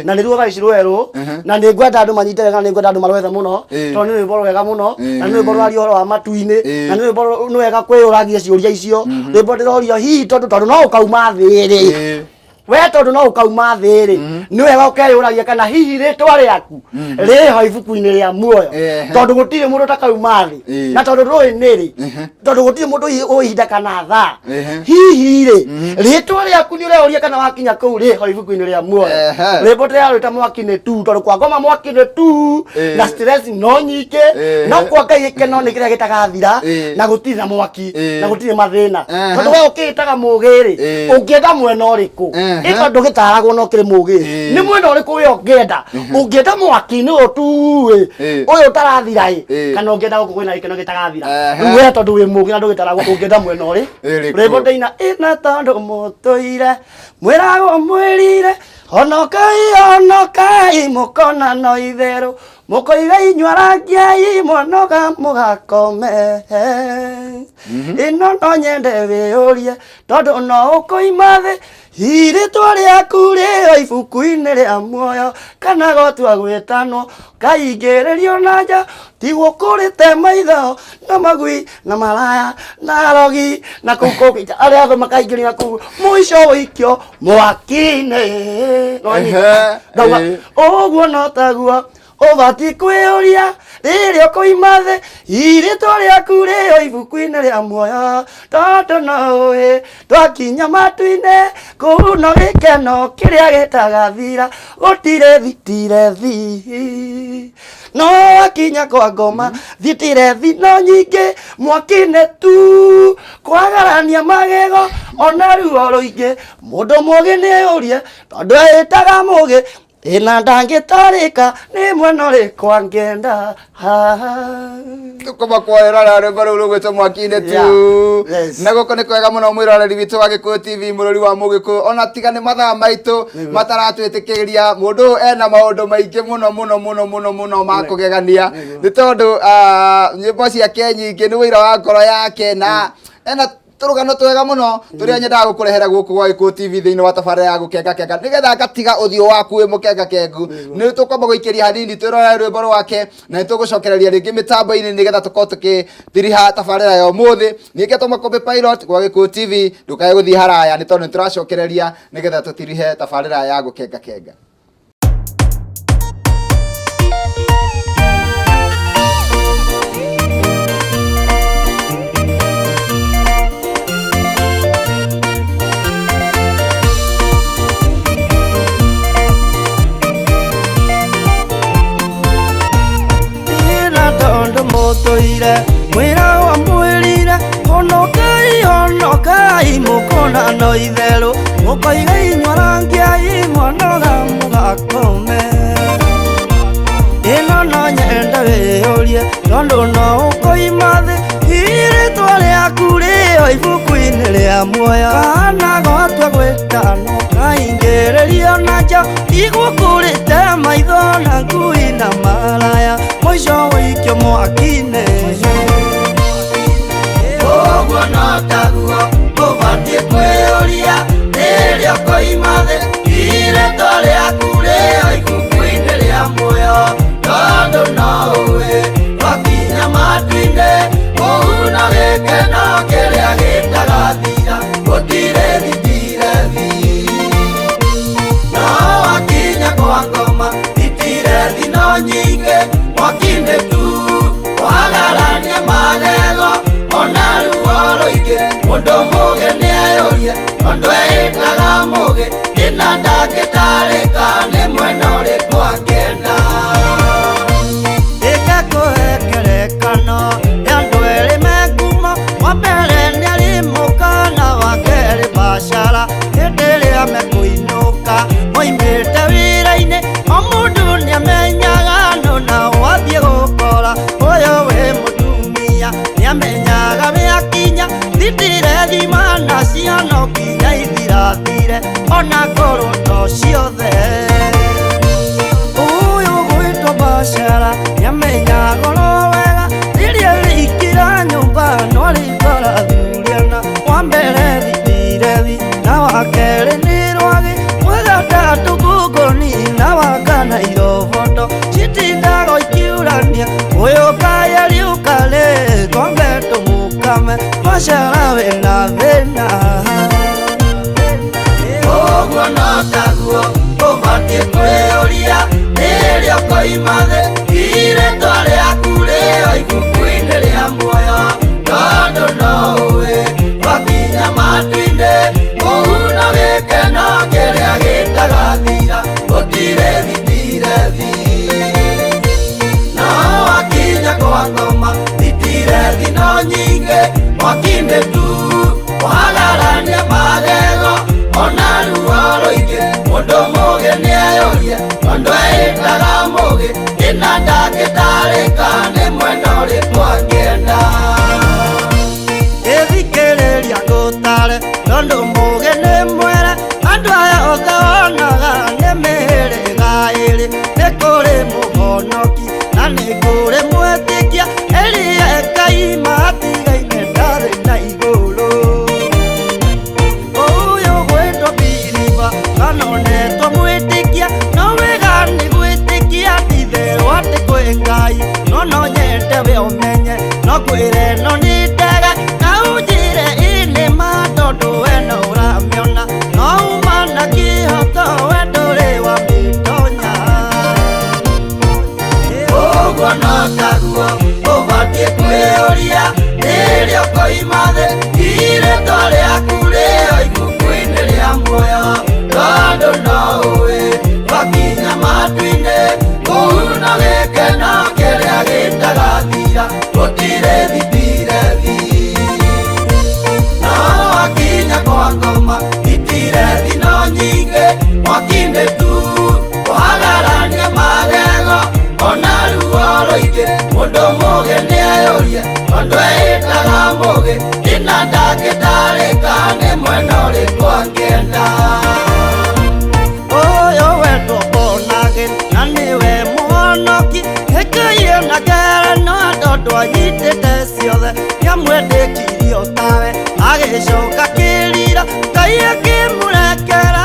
na nĩruo thaa ici rwerũ, na nĩ ngwenda andũ manyite wega, na nĩ ngwenda andũ marwethe mũno, tondũ nĩ rwĩmbo rwega mũno, na nĩ rwĩmbo rũraria ũhoro wa matu-inĩ, na nĩ rwĩmbo nĩ wega kwĩyũragia ciũria icio. Rwĩmbo ndĩrorio hihi tondũ no ũkauma thĩ rĩ, we tondũ no ũkauma thĩ rĩ, nĩ wega ũkeyũragia kana hihi rĩtwa rĩaku rĩho ibuku-inĩ rĩa muoyo, tondũ gũtirĩ mũndũ ũtakauma thĩ, na tondũ ndũĩ nĩ rĩ, tondũ gũtirĩ mũndũ ũĩ ihinda kana thaa. Hihi rĩ, rĩtwa rĩaku nĩ ũreũria kana wakinya kũu rĩho ibuku-inĩ rĩa muoyo. Rwĩmbo ndĩrarwĩta mwaki nĩ tu, tondũ kwa ngoma mwaki nĩ tu, na stress no nyingĩ, no kwa Ngai gĩkeno nĩ kĩrĩa gĩtagathira, na gũtirĩ na mwaki, na gũtirĩ mathĩna. Tondũ we ũkĩĩtaga mũgĩ rĩ, ũngĩenda mwena ũrĩkũ? Ĩ tondũ ndũgĩtaragwo no kĩrĩ mũgĩ, nĩ mwena ũrĩkũ we ũngĩenda? Ũngĩenda mwaki-inĩ ũyũ tu ĩ, ũyũ ũtarathira ĩ, kana ũngĩenda gũkũ kwĩna gĩkeno gĩtagathira? Rĩu we tondũ wĩ mũgĩ na ndũgĩtaragwo, ũngĩenda mwena ũrĩ?
Ĩrĩkũ?
Rwĩmbo ndaina ĩna tondũ mũtũire mwĩragwo mwĩrire honokai honokai mũkona no itherũ mũkoiga inyuarangiai mwanoga mũgakome. Ĩno no nyende wĩyũrie tondũ no ũkoima thĩ, rĩtwa rĩaku rĩo ibuku-inĩ rĩa muoyo, kana gotua gwĩtanwo kaingĩrĩrio na nja, tigwo kũrĩte maitho na magui na maraya na arogi na kũu kũngĩ arĩa othe makaingĩrio na kũu mũico ũikio mwaki-inĩ. No nyita. Ndauga ũguo no taguo ũbatiĩ kwĩyũria rĩrĩa ũkoima thĩ, irĩtwa rĩaku rĩo ibuku-inĩ rĩa muoyo, tondũ no ũĩ twakinya matu-inĩ kũu no gĩkeno kĩrĩa gĩtagathira, gũtirĩ thitirethi no wakinya kwa ngoma thitirethi no nyingĩ, mwaki-inĩ tu kwagarania magego ona ruo rũingĩ. Mũndũ mũgĩ nĩ ũrie tondũ ĩtaga mũgĩ ĩna ndangĩtarĩka nĩ mwena ũrĩkũ angĩenda.
Tukoma kuoera rwĩmbo rũu rũgwĩtwo mwaki-inĩ tu.
Yes.
Na gũkũ nĩ kwega mũno mwĩroreri witũ wa Gĩkũyũ TV, mũrũri wa Mũgĩkũyũ, ona tiga nĩ mathaa maitũ mataratwĩtĩkĩria, mũndũ ũyũ ena maũndũ maingĩ mũno mũno mũno mũno mũno ma kũgegania, nĩ tondũ nyĩmbo ciake nyingĩ nĩ ũira wa ngoro yake, na ena tũrũgano twega mũno tũrĩa nyendaga gũkũrehera gũkũ gwa Gĩkũyũ TV thĩinĩ wa tabarĩra ya gũkenga kenga, nĩgetha ngatiga ũthiũ waku wĩ mũkenga kengu. Nĩ tũkwamba gũikĩria hanini twĩrorere rwĩmbo rwake, na nĩ tũgũcokereria rĩngĩ mĩtambo-inĩ nĩgetha tũkorwo tũkĩthiriha tabarĩra ya ũmũthĩ. Niĩ ngetwo Makũmbĩ Pilot gwa Gĩkũyũ TV, ndũkae gũthiĩ haraya nĩ tondũ nĩ tũracokereria nĩgetha tũtirihe tabarĩra ya gũkenga kenga.
Na tondũ mũtũire mwĩragwo mwĩrire honokai honokai mũkona no itherũ mũkoiga inyuarangiai mwanoga mũgakome. Ĩno no nyende wĩyũrie tondũ no ũkoima thĩ, rĩtwa rĩaku rĩo ibuku-inĩ rĩa muoyo, kana gwatua gwĩtanwo kaingĩrĩrio na nja, igũkũrĩte maitho na ngui na maraya, mũico ũikio mwaki-inĩ. Ũguo no taguo ũbatiĩ kwĩyũria rĩrĩa ũkoima thĩ, rĩtwa rĩaku rĩo ibuku-inĩ rĩa muoyo, tondũ no ũĩ twakinya matu-inĩ kũu no gĩkeno kĩrĩa gĩtagathira, gũtirĩ. Mũndũ mũgĩ nĩeyũrie tondũ eĩtaga mũgĩ ĩna ndangĩtarĩka nĩ mwena ũrĩkũ angĩenda. Ĩka kũhe ngerekano ya andũ erĩ me ngumo, wa mbere nĩarĩ mũka na wa kerĩ biacara. Hĩndĩ ĩrĩa mekũinũka moimĩte wĩra-inĩ, o mũndũ nĩamenyaga no na wathiĩ gũkora ũyũ wĩ mũtumia nĩamenyaga wĩakinya thitire thima nacio no nginya ithirathire ona korwo to ciothe. Ũyũ gwĩtwo biacara nĩamenya goro wega rĩrĩa rĩingĩra nyũmba no rĩkora thuriana wa mbere thitirethi na wa kerĩ nĩ rwagĩ wa gatatũ ngũngũni na wa kana iroboto citindago ikiurania ũyũ kaya riũka rĩ ng'ombe tũmũkame biacara wĩna thĩna. Ũguo no taguo ũbatiĩ kwĩyũria rĩrĩa ũkoima thĩ irĩtwa rĩaku rĩo ibuku-inĩ rĩa muoyo tondũ no ũĩ wakinya matu-inĩ kũu no gĩkeno kĩrĩa gĩtagathira gũtirĩ thitirethi. No wakinya kwa ngoma thitirethi no nyingĩ mwaki-inĩ tu wagarania magego ona ruo rũingĩ. Mũndũ mũgĩ nĩeyũrie tondũ eĩtaga mũgĩ ĩna ndangĩtarĩka nĩ mwena ũrĩkũ angĩenda. Ĩthikĩrĩria ngũtare tondũ mũgĩ nĩ mwere andũ aya othe wonaga nĩ mĩhĩrĩga ĩrĩ nĩ kũrĩ mũhonoki na nĩ kũrĩ mwĩtĩkia ĩrĩa Ngai matigaine ndarĩ na igũrũ. Ũyũ gwĩtwo biriba kana onetwo mwĩtĩkia no wega nĩ gwĩtĩkia ti-itherũ atĩ kwĩ Ngai no no nyende we ũmenye no kwĩre no nĩ ndege na ũnjĩre ĩ nĩ ma tondũ we no ũramĩona no uma na kĩhoto we ndũrĩ wamĩtonya. Ũguo no taguo ũbatiĩ kwĩyũria rĩrĩa ũkoima thĩ irĩtwa rĩaku rĩo ibuku-inĩ rĩa muoyo tondũ no ũĩ wakinya matu-inĩ kũu no gĩkeno kĩrĩa gĩtagathira gũtirĩ thitirethi. No wakinya kwa ngoma thitirethi no nyingĩ mwaki-inĩ tu wagarania magego ona ruo rũingĩ. Mũndũ mũgĩ nĩeyũrie tondũ eĩtaga mũgĩ ĩna ndangĩtarĩka nĩ mwena ũrĩkũ angĩenda. Ũyũ wetwo Bonage na nĩwe mũhonoki ĩkĩire na ngerenwa tondũ anyitĩte ciothe nĩamwendĩkirie tawe agĩcoka kĩrira Ngai akĩmũrekera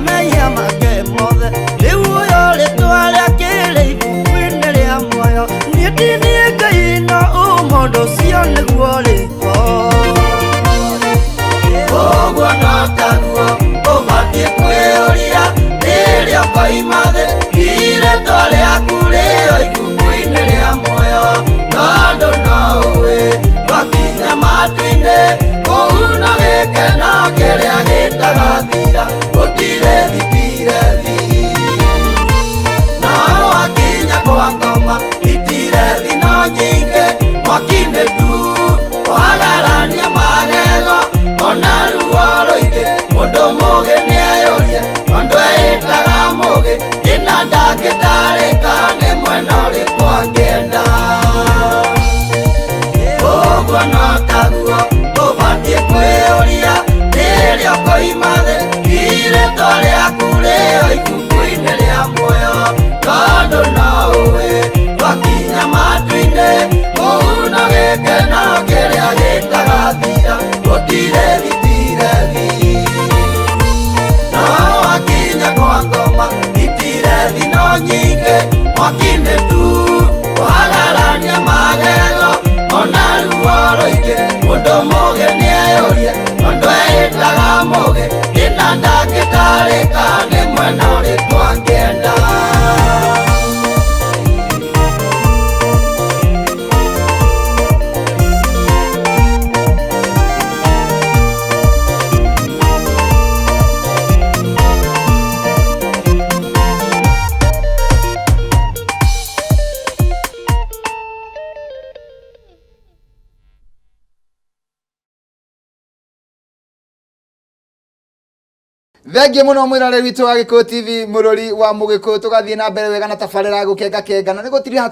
mehia make mothe. Rĩu ũyũ rĩtwa rĩake rĩ ibuku-inĩ rĩa muoyo niĩ ti niĩ Ngai no ũmũndũ ũcio nĩguo rĩho. Ũguo no taguo ũbatiĩ kwĩyũria rĩrĩa ũkoima thĩ irĩtwa rĩaku rĩo ibuku-inĩ rĩa muoyo tondũ no ũĩ wakinya matu-inĩ kũu no gĩkeno kĩrĩa gĩtagathira gũtirĩ thitirethi. No wakinya kwa ngoma thitirethi no nyingĩ mwaki-inĩ tu wagarania magego ona ruo rũingĩ. Mũndũ mũgĩ nĩeyũrie tondũ eĩtaga mũgĩ ĩna ndangĩtarĩka nĩ mwena ũrĩkũ angĩenda. Ũguo no taguo ũbatiĩ kwĩyũria rĩrĩa ũkoima thĩ irĩtwa rĩaku rĩo ibuku-inĩ rĩa muoyo tondũ no ũĩ wakinya matu-inĩ kũu no gĩkeno kĩrĩa gĩtagathira gũtirĩ thitirethi. No wakinya kwa ngoma thitirethi no nyingĩ mwaki-inĩ tu wagarania magego ona ruo rũingĩ. Mũndũ mũgĩ nĩeyũrie tondũ eĩtaga mũgĩ ĩna ndangĩtarĩka nĩ mwena ũrĩkũ angĩenda.
Thengiũ mũno mwĩroreri witũ wa Gĩkũyũ TV, mũrori wa Mũgĩkũyũ. Tũgathiĩ na mbere wega na tabarĩra ya gũkenga kenga, na nĩ gũtiriha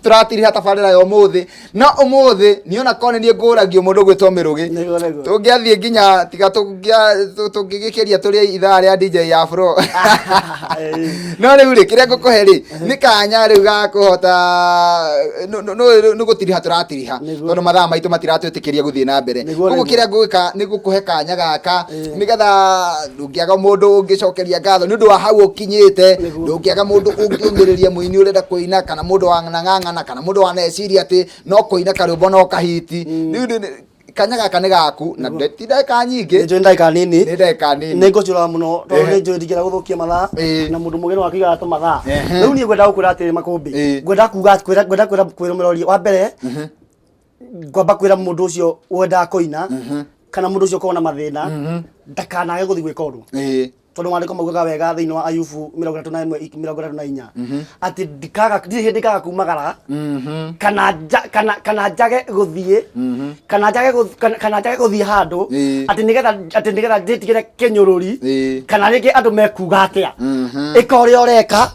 tũratiriha tabarĩra ya ũmũthĩ. No ũmũthĩ niĩ ona korwo nĩ niĩ ngũragio mũndũ ũgwĩtwo Mĩrũgĩ,
Nĩguo, nĩguo.
tũngĩathiĩ nginya tiga tũngĩgĩkĩria tũrĩ ithaa rĩa DJ ya Afro. No rĩu rĩ, kĩrĩa ngũkũhe rĩ nĩ kanya rĩu ga kũhota nĩ gũtiriha tũratiriha,
Nĩguo.
tondũ mathaa maitũ matiratwĩtĩkĩria gũthiĩ na mbere.
Nĩguo,
Koguo
nĩguo.
kĩrĩa ngũgĩka nĩ gũkũhe kanya gaka nĩgetha ndũngĩaga mũndũ ũngĩcokeria ngatho nĩ ũndũ wa hau ũkinyĩte.
Nĩguo.
Ndũngĩaga mũndũ ũngĩũmĩrĩria, mũini ũrenda kũina, kana mũndũ wanang'ang'ana, kana mũndũ waneciria atĩ no kũina karwĩmbo no kahiti. Rĩu kanya gaka nĩ gaku na ti ndagĩka nyingĩ.
Nĩ njũĩ ndagĩka nini.
Nĩ ndagĩka nini.
Nĩ ngũcũra mũno tondũ nĩ njũĩ ndingĩenda gũthũkia mathaa na mũndũ mũgĩ no akĩigaga tũmathaa. Rĩu niĩ ngwenda gũkwĩra atĩrĩ, Makũmbĩ, ngwenda kuga ngwenda kwĩra mũrori wa mbere, ngwamba kwĩra mũndũ ũcio wendaga kũina kana mũndũ ũcio ũkoragwo na mathĩna ndakanage gũthiĩ gwĩka ũndũ, tondũ maandĩko maugaga wega thĩinĩ wa Ayubu 31 34 atĩ ndikaga, ndirĩ hĩndĩ ngaga kumagara kana njage gũthiĩ kana njage gũthiĩ handũ atĩ nĩgetha ndĩtigĩre kĩnyũrũri kana rĩngĩ andũ mekuga atĩa. Ĩka ũrĩa ũreka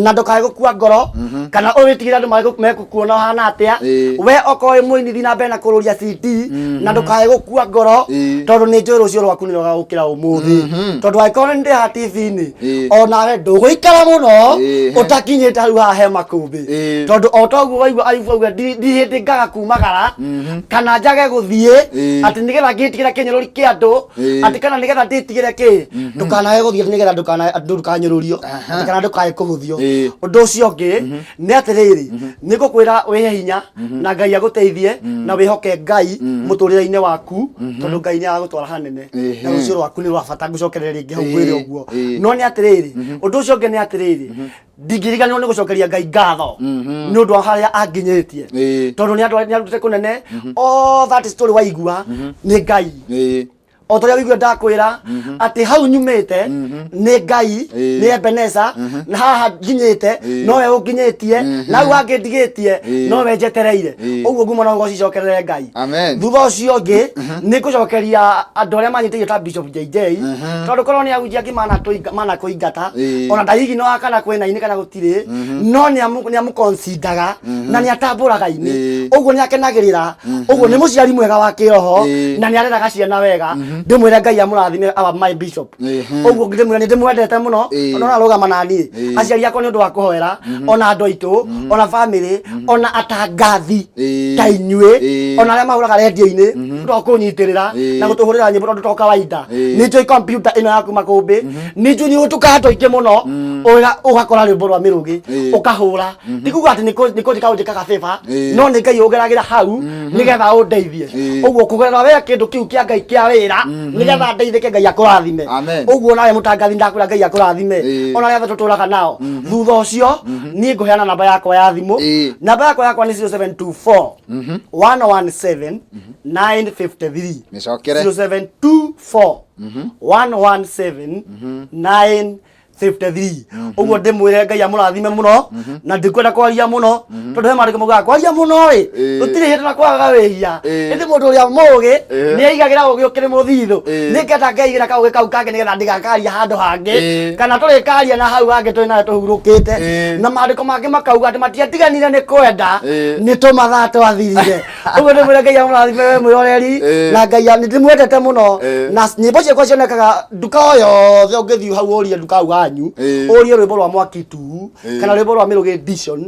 na ndũkae gũkua ngoro kana ũrĩtigĩre andũ mekũkuona ũhana atĩa. We okorwo wĩ mũini, thiĩ na mbere na kũrũria CD na ndũkae gũkua ngoro, tondũ nĩ njũĩ rũciũ rwaku nĩ rũgagũkĩra ũmũthĩ, tondũ angĩkorwo nĩ ndĩ haha TV-inĩ, onawe ndũgũikara mũno ũtakinyĩte hau haha he Makũmbĩ, tondũ o toguo waigua Ayubu auga, "Ndi hĩndĩ ngaga kumagara kana njage gũthiĩ atĩ nĩgetha ngĩtigĩra kĩnyũrũri kĩa andũ, atĩ kana nĩgetha ndĩtigĩre kĩ." Ndũkanage gũthiĩ atĩ nĩgetha andũ ndũkanyũrũrio, atĩ kana ndũkae kũhũthio. Ũndũ ũcio ũngĩ nĩ atĩrĩrĩ, nĩ ngũkwĩra wĩhe hinya na Ngai agũteithie na wĩhoke Ngai mũtũrĩre-inĩ waku, tondũ Ngai nĩ agagũtwara hanene na rũciũ rwaku nĩ rwa bata. Ngũcokerere rĩngĩ hau ngwĩre ũguo. No nĩ atĩrĩrĩ, ũndũ ũcio ũngĩ nĩ atĩrĩrĩ, ndingĩriganĩrwo nĩ gũcokeria Ngai ngatho nĩ ũndũ wa harĩa anginyĩtie, tondũ nĩ andũ nĩ arutĩte kũnene. All that story waigua nĩ Ngai. O ta ũrĩa wĩigua ndakwĩra atĩ hau nyumĩte nĩ Ngai, nĩ Ebeneza, na haha nginyĩte nowe ũnginyĩtie, na hau hangĩ ndigĩtie nowe njetereire. Ũguo ngumo no gũcicokerere Ngai.
Amen.
Thutha ũcio ũngĩ nĩ ngũcokeria andũ arĩa manyitĩire ta Bishop JJ, tondũ korwo nĩ ahunjia angĩ manakũingata, ona ndahigi no kana kwĩna ini kana gũtirĩ, no nĩ amũconsidaga na nĩ atambũraga ini. Ũguo nĩ akenagĩrĩra, ũguo nĩ mũciari mwega wa kĩroho na nĩ areraga ciana wega. Ndĩmwĩre Ngai amũrathime, our my bishop. Ũguo ndĩmwĩre nĩ ndĩmwendete mũno, ona arũgama na niĩ, aciari akwa nĩ ũndũ wa kũhoera, ona andũ aitũ, ona family, ona atangathi ta inyuĩ, ona arĩa mahũraga rendio-inĩ nĩ ũndũ wa kũnyitĩrĩra na gũtũhũrĩra nyĩmbo, tondũ to kawaida. Nĩ njũĩ computer ĩno yaku, Makũmbĩ, nĩ njũĩ nĩ ũtukaga andũ aingĩ mũno, ũgakora rwĩmbo rwa Mĩrũgĩ ũkahũra. Ti kuga atĩ nĩ kũnjĩka ũnjĩkaga favor, no nĩ Ngai ũgeragĩra hau nĩgetha ũndeithie. Ũguo kũgerera we kĩndũ kĩu kĩa Ngai kĩa wĩra nĩgetha ndeithĩke, Ngai akũrathime.
Amen.
Ũguo nawe mũtangathi, ndakwĩra Ngai akũrathime, ona arĩa othe tũtũraga nao. Thutha ũcio niĩ ngũheana namba yakwa ya thimũ. Namba yakwa nĩ 0724 117 953.
Mĩcokere.
0724 117 953. Ũguo ndĩmwĩre Ngai amũrathime mũno, na ndikwenda kwaria mũno, tondũ he maandĩko maugaga kwaria mũno ĩ gũtirĩ hĩndĩ na kwagaga wĩhia. Ĩndĩ mũndũ ũrĩa mũũgĩ nĩ aigagĩra ũgĩ ũkĩrĩ mũthithũ. Nĩ ngenda ngeigĩra kaũgĩ kau kangĩ nĩgetha ndigakaria handũ hangĩ, kana tũrĩkaria na hau hangĩ twĩ nayo tũhurũkĩte. Na maandĩko mangĩ makauga atĩ matiatiganire nĩ kwenda, nĩ tũmathaa twathirire. Ũguo ndĩmwĩre Ngai amũrathime we mwĩroreri, na Ngai nĩ ndĩmwendete mũno, na nyĩmbo ciakwa cionekaga nduka o yothe. Ũngĩthiĩ hau ũrie nduka hau hanyu, ũrie rwĩmbo rwa Mwaki Tu kana rwĩmbo rwa Mĩrũgĩ Edition,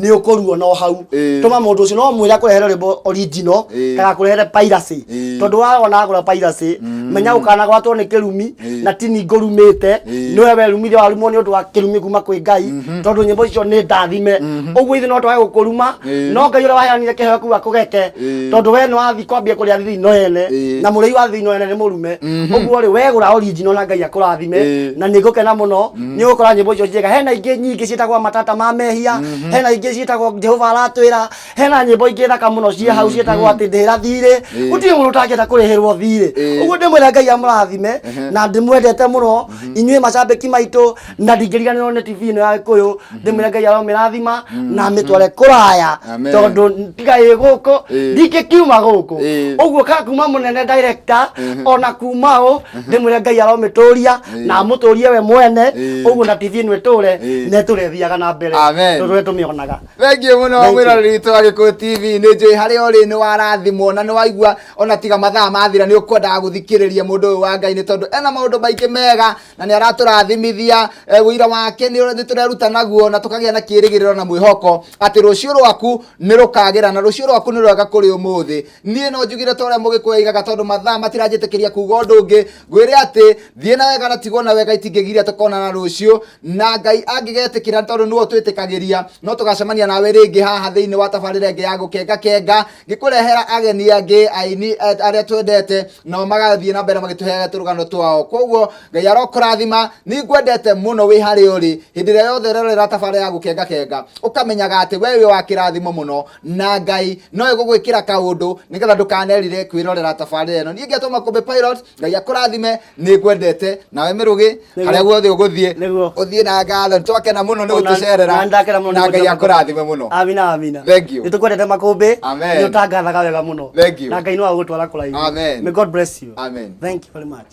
nĩ ũkũruona o hau. Tũma mũndũ ũcio no mwĩre akũrehere rwĩmbo original, ndagakũrehere piracy, tondũ wona agũra piracy, menya ũkanagwatwo nĩ kĩrumi na tini ngũrumĩte. Nĩwe werumire, warumwo nĩ ũndũ wa kĩrumi kuma kwĩ Ngai, tondũ nyĩmbo icio nĩ ndathime. Ũguo ithuĩ no twage gũkũruma, no Ngai ũrĩa waheanire kĩheo kĩu akũgeke, tondũ we nĩ wathiĩ kwambia kũrĩa thithino ene, na mũrĩi wa thithino ene nĩ mũrume. Ũguo rĩ, wegũra original na Ngai akũrathime, na nĩ ngũkena mũno. Mũno nĩ ũgũkora nyĩmbo icio njega. Hena ingĩ nyingĩ ciĩtagwo Matata ma Mehia, hena ingĩ ciĩtagwo Jehova Aratwĩra, hena nyĩmbo ingĩ thaka mũno ciĩ hau ciĩtagwo atĩ Ndĩhĩra Thirĩ. Gũtirĩ mũndũ ũtangĩenda kũrĩhĩrwo thirĩ. Ũguo ndĩmwĩra Ngai amũrathime na ndĩmwendete mũno inyuĩ macambĩki maitũ, na ndingĩriganĩrwo nĩ TV ĩno ya Gĩkũyũ. Ndĩmwĩra Ngai aromĩrathima na amĩtware kũraya, tondũ tiga ĩ gũkũ ndingĩkiuma gũkũ. Ũguo ka kuma mũnene director ona kuma ũ, ndĩmwĩre Ngai aromĩtũria na amũtũrie we mwene. Ũguo na TV ĩno ĩtũre na ĩtũre ĩthiaga na mbere,
Amen.
tondũ tũmĩonaga.
Thank you mũno.
Thank you.
Mwĩroreri witũ wa Gĩkũyũ TV, nĩ njũĩ harĩa ũrĩ nĩ warathimwo na nĩ waigua ona tiga mathaa mathira nĩ ũkwendaga gũthikĩrĩria mũndũ ũyũ wa Ngai, nĩ tondũ ena maũndũ maingĩ mega na nĩ aratũrathimithia. Ũira wake nĩ tũreruta naguo na tũkagĩa na kĩĩrĩgĩrĩro na mwĩhoko atĩ rũciũ rwaku nĩ rũkagĩra na rũciũ rwaku nĩ rwega kũrĩ ũmũthĩ. Niĩ no njugire ta ũrĩa Mũgĩkũyũ aigaga, tondũ mathaa matiranjĩtĩkĩria kuga ũndũ ũngĩ, ngwĩre atĩ thiĩ na wega na tigwo na wega, itingĩgiria tũkonana rũciũ na Ngai angĩgetĩkĩra, tondũ nĩwe ũtwĩtĩkagĩria. No tũgacemania nawe rĩngĩ haha thĩinĩ wa tabarĩra ĩngĩ ya Gũkenga Kenga, ngĩkũrehera ageni angĩ aini arĩa twendete, nao magathiĩ na mbere magĩtũheaga tũrũgano twao. Koguo Ngai arokũrathima, nĩ ngwendete mũno wĩ harĩa ũrĩ. Hĩndĩ ĩrĩa yothe ũrerorera tabarĩra ya Gũkenga Kenga, ũkamenyaga atĩ we wĩ wa kĩrathimo mũno na Ngai no ĩgũgwĩkĩra kaũndũ nĩgetha ndũkanerire kwĩrorera tabarĩra ĩno. Niĩ ngetwo Makũmbĩ Pilot. Ngai akũrathime, nĩ ngwendete. Nawe Mĩrũgĩ, harĩa guothe ũgũthiĩ,
Nĩguo.
ũthiĩ na ngatho. Nĩ twakena mũno nĩ gũtũcerera.
Na ndakena mũno.
Na Ngai akũrathime mũno.
Amina, amina.
Thank you.
Nĩ tũkwendete, Makũmbĩ.
Amen.
Nĩ ũtangathaga wega mũno.
Thank you.
Na Ngai no agũtwara kũraihu.
Amen.
May God bless you.
Amen.
Thank you very much.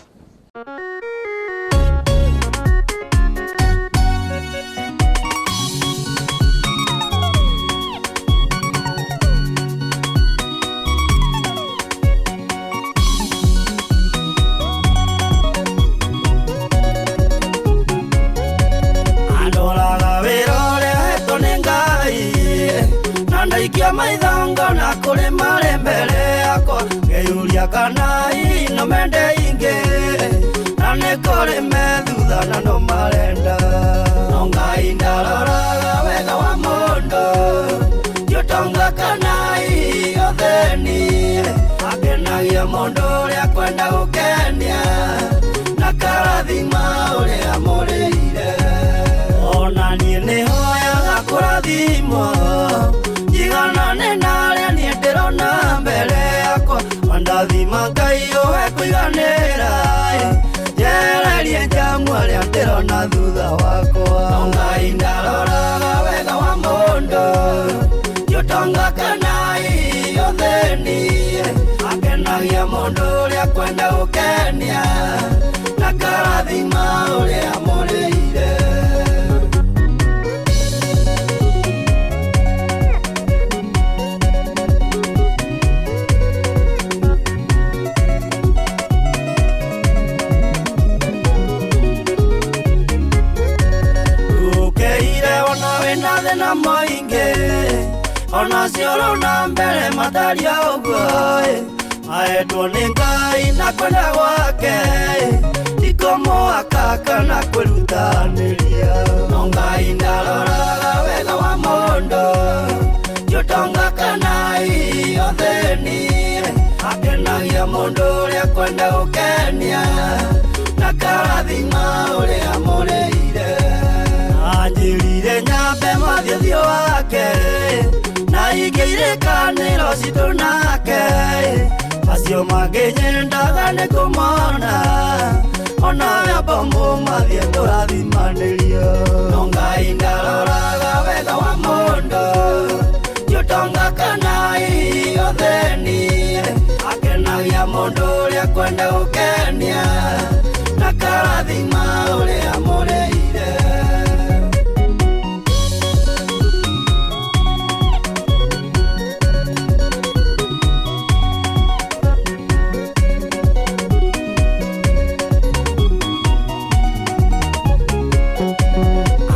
Andoraga wĩra ũrĩa hetwo nĩ Ngai na ndaikia maitho ngona kũrĩ marĩ mbere yakwa, ngeyũria kana hihi no mende ingĩ, na nĩ kũrĩ me thutha na no marenda. No Ngai ndaroraga wega wa mũndũ, ti ũtonga kana hihi ũthĩni, akenagia mũndũ ũrĩa kwenda gũkenia na karathima ũrĩa mũrĩire. Ona niĩ nĩ hoyaga kũrathimwo njiganane na arĩa niĩ ndĩrona mbere yakwa. Wandathima Ngai ũwe kũiganĩra, njererie njamu arĩa ndĩrona thutha wakwa. No Ngai ndaroraga wega wa mũndũ, ti ũtonga kana hihi ũthĩni, akenagia mũndũ ũrĩa kwenda gũkenia na karathima ũrĩa mũrĩire. Ũkeire ona wĩna thĩna mũingĩ, ona cioro na mbere mataria ũguo ĩ, ahetwo nĩ Ngai na kwenda gwake, ti kũmũhaka kana kwĩrutanĩria. No Ngai ndaroraga wega wa mũndũ, ti ũtonga kana hihi ũthĩni, akenagia mũndũ ũrĩa kwenda gũkenia na karathima ũrĩa mũrĩire. Anjĩrire nyambe mathiũthio wake na ingĩ irĩkanĩro citũ nake, macio mangĩ nyendaga nĩ kũmona ona bomu mathiĩ tũrathimanĩrio. No Ngai ndaroraga wega wa mũndũ, ti ũtonga kana hihi ũthĩni, akenagia mũndũ ũrĩa kwenda gũkenia na karathima ũrĩa mũrĩire.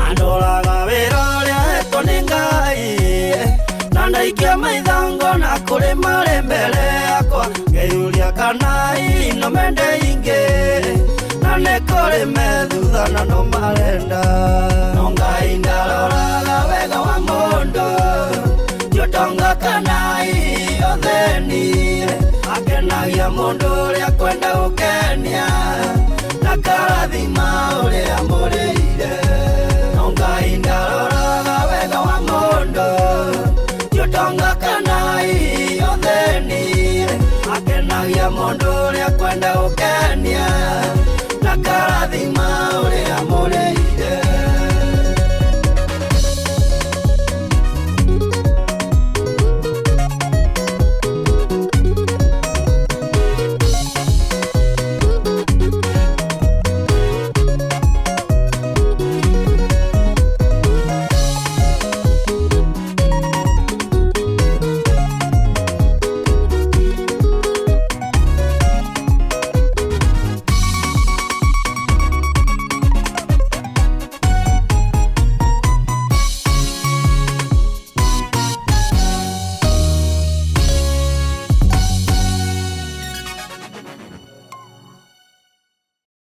Andoraga wĩra ũrĩa hetwo nĩ Ngai na ndaikia maitho ngona kũrĩ marĩ mbere yakwa, ngeyũria kana hihi no mende ingĩ, na nĩ kũrĩ me thutha na no marenda. No Ngai ndaroraga wega wa mũndũ, ti ũtonga kana hihi ũthĩni, akenagia mũndũ ũrĩa kwenda gũkenia.
Na karathima ũrĩa mũrĩire. No Ngai ndaroraga wega wa mũndũ, ti ũtonga kana hihi ũthĩni, akenagia mũndũ ũrĩa kwenda gũkena.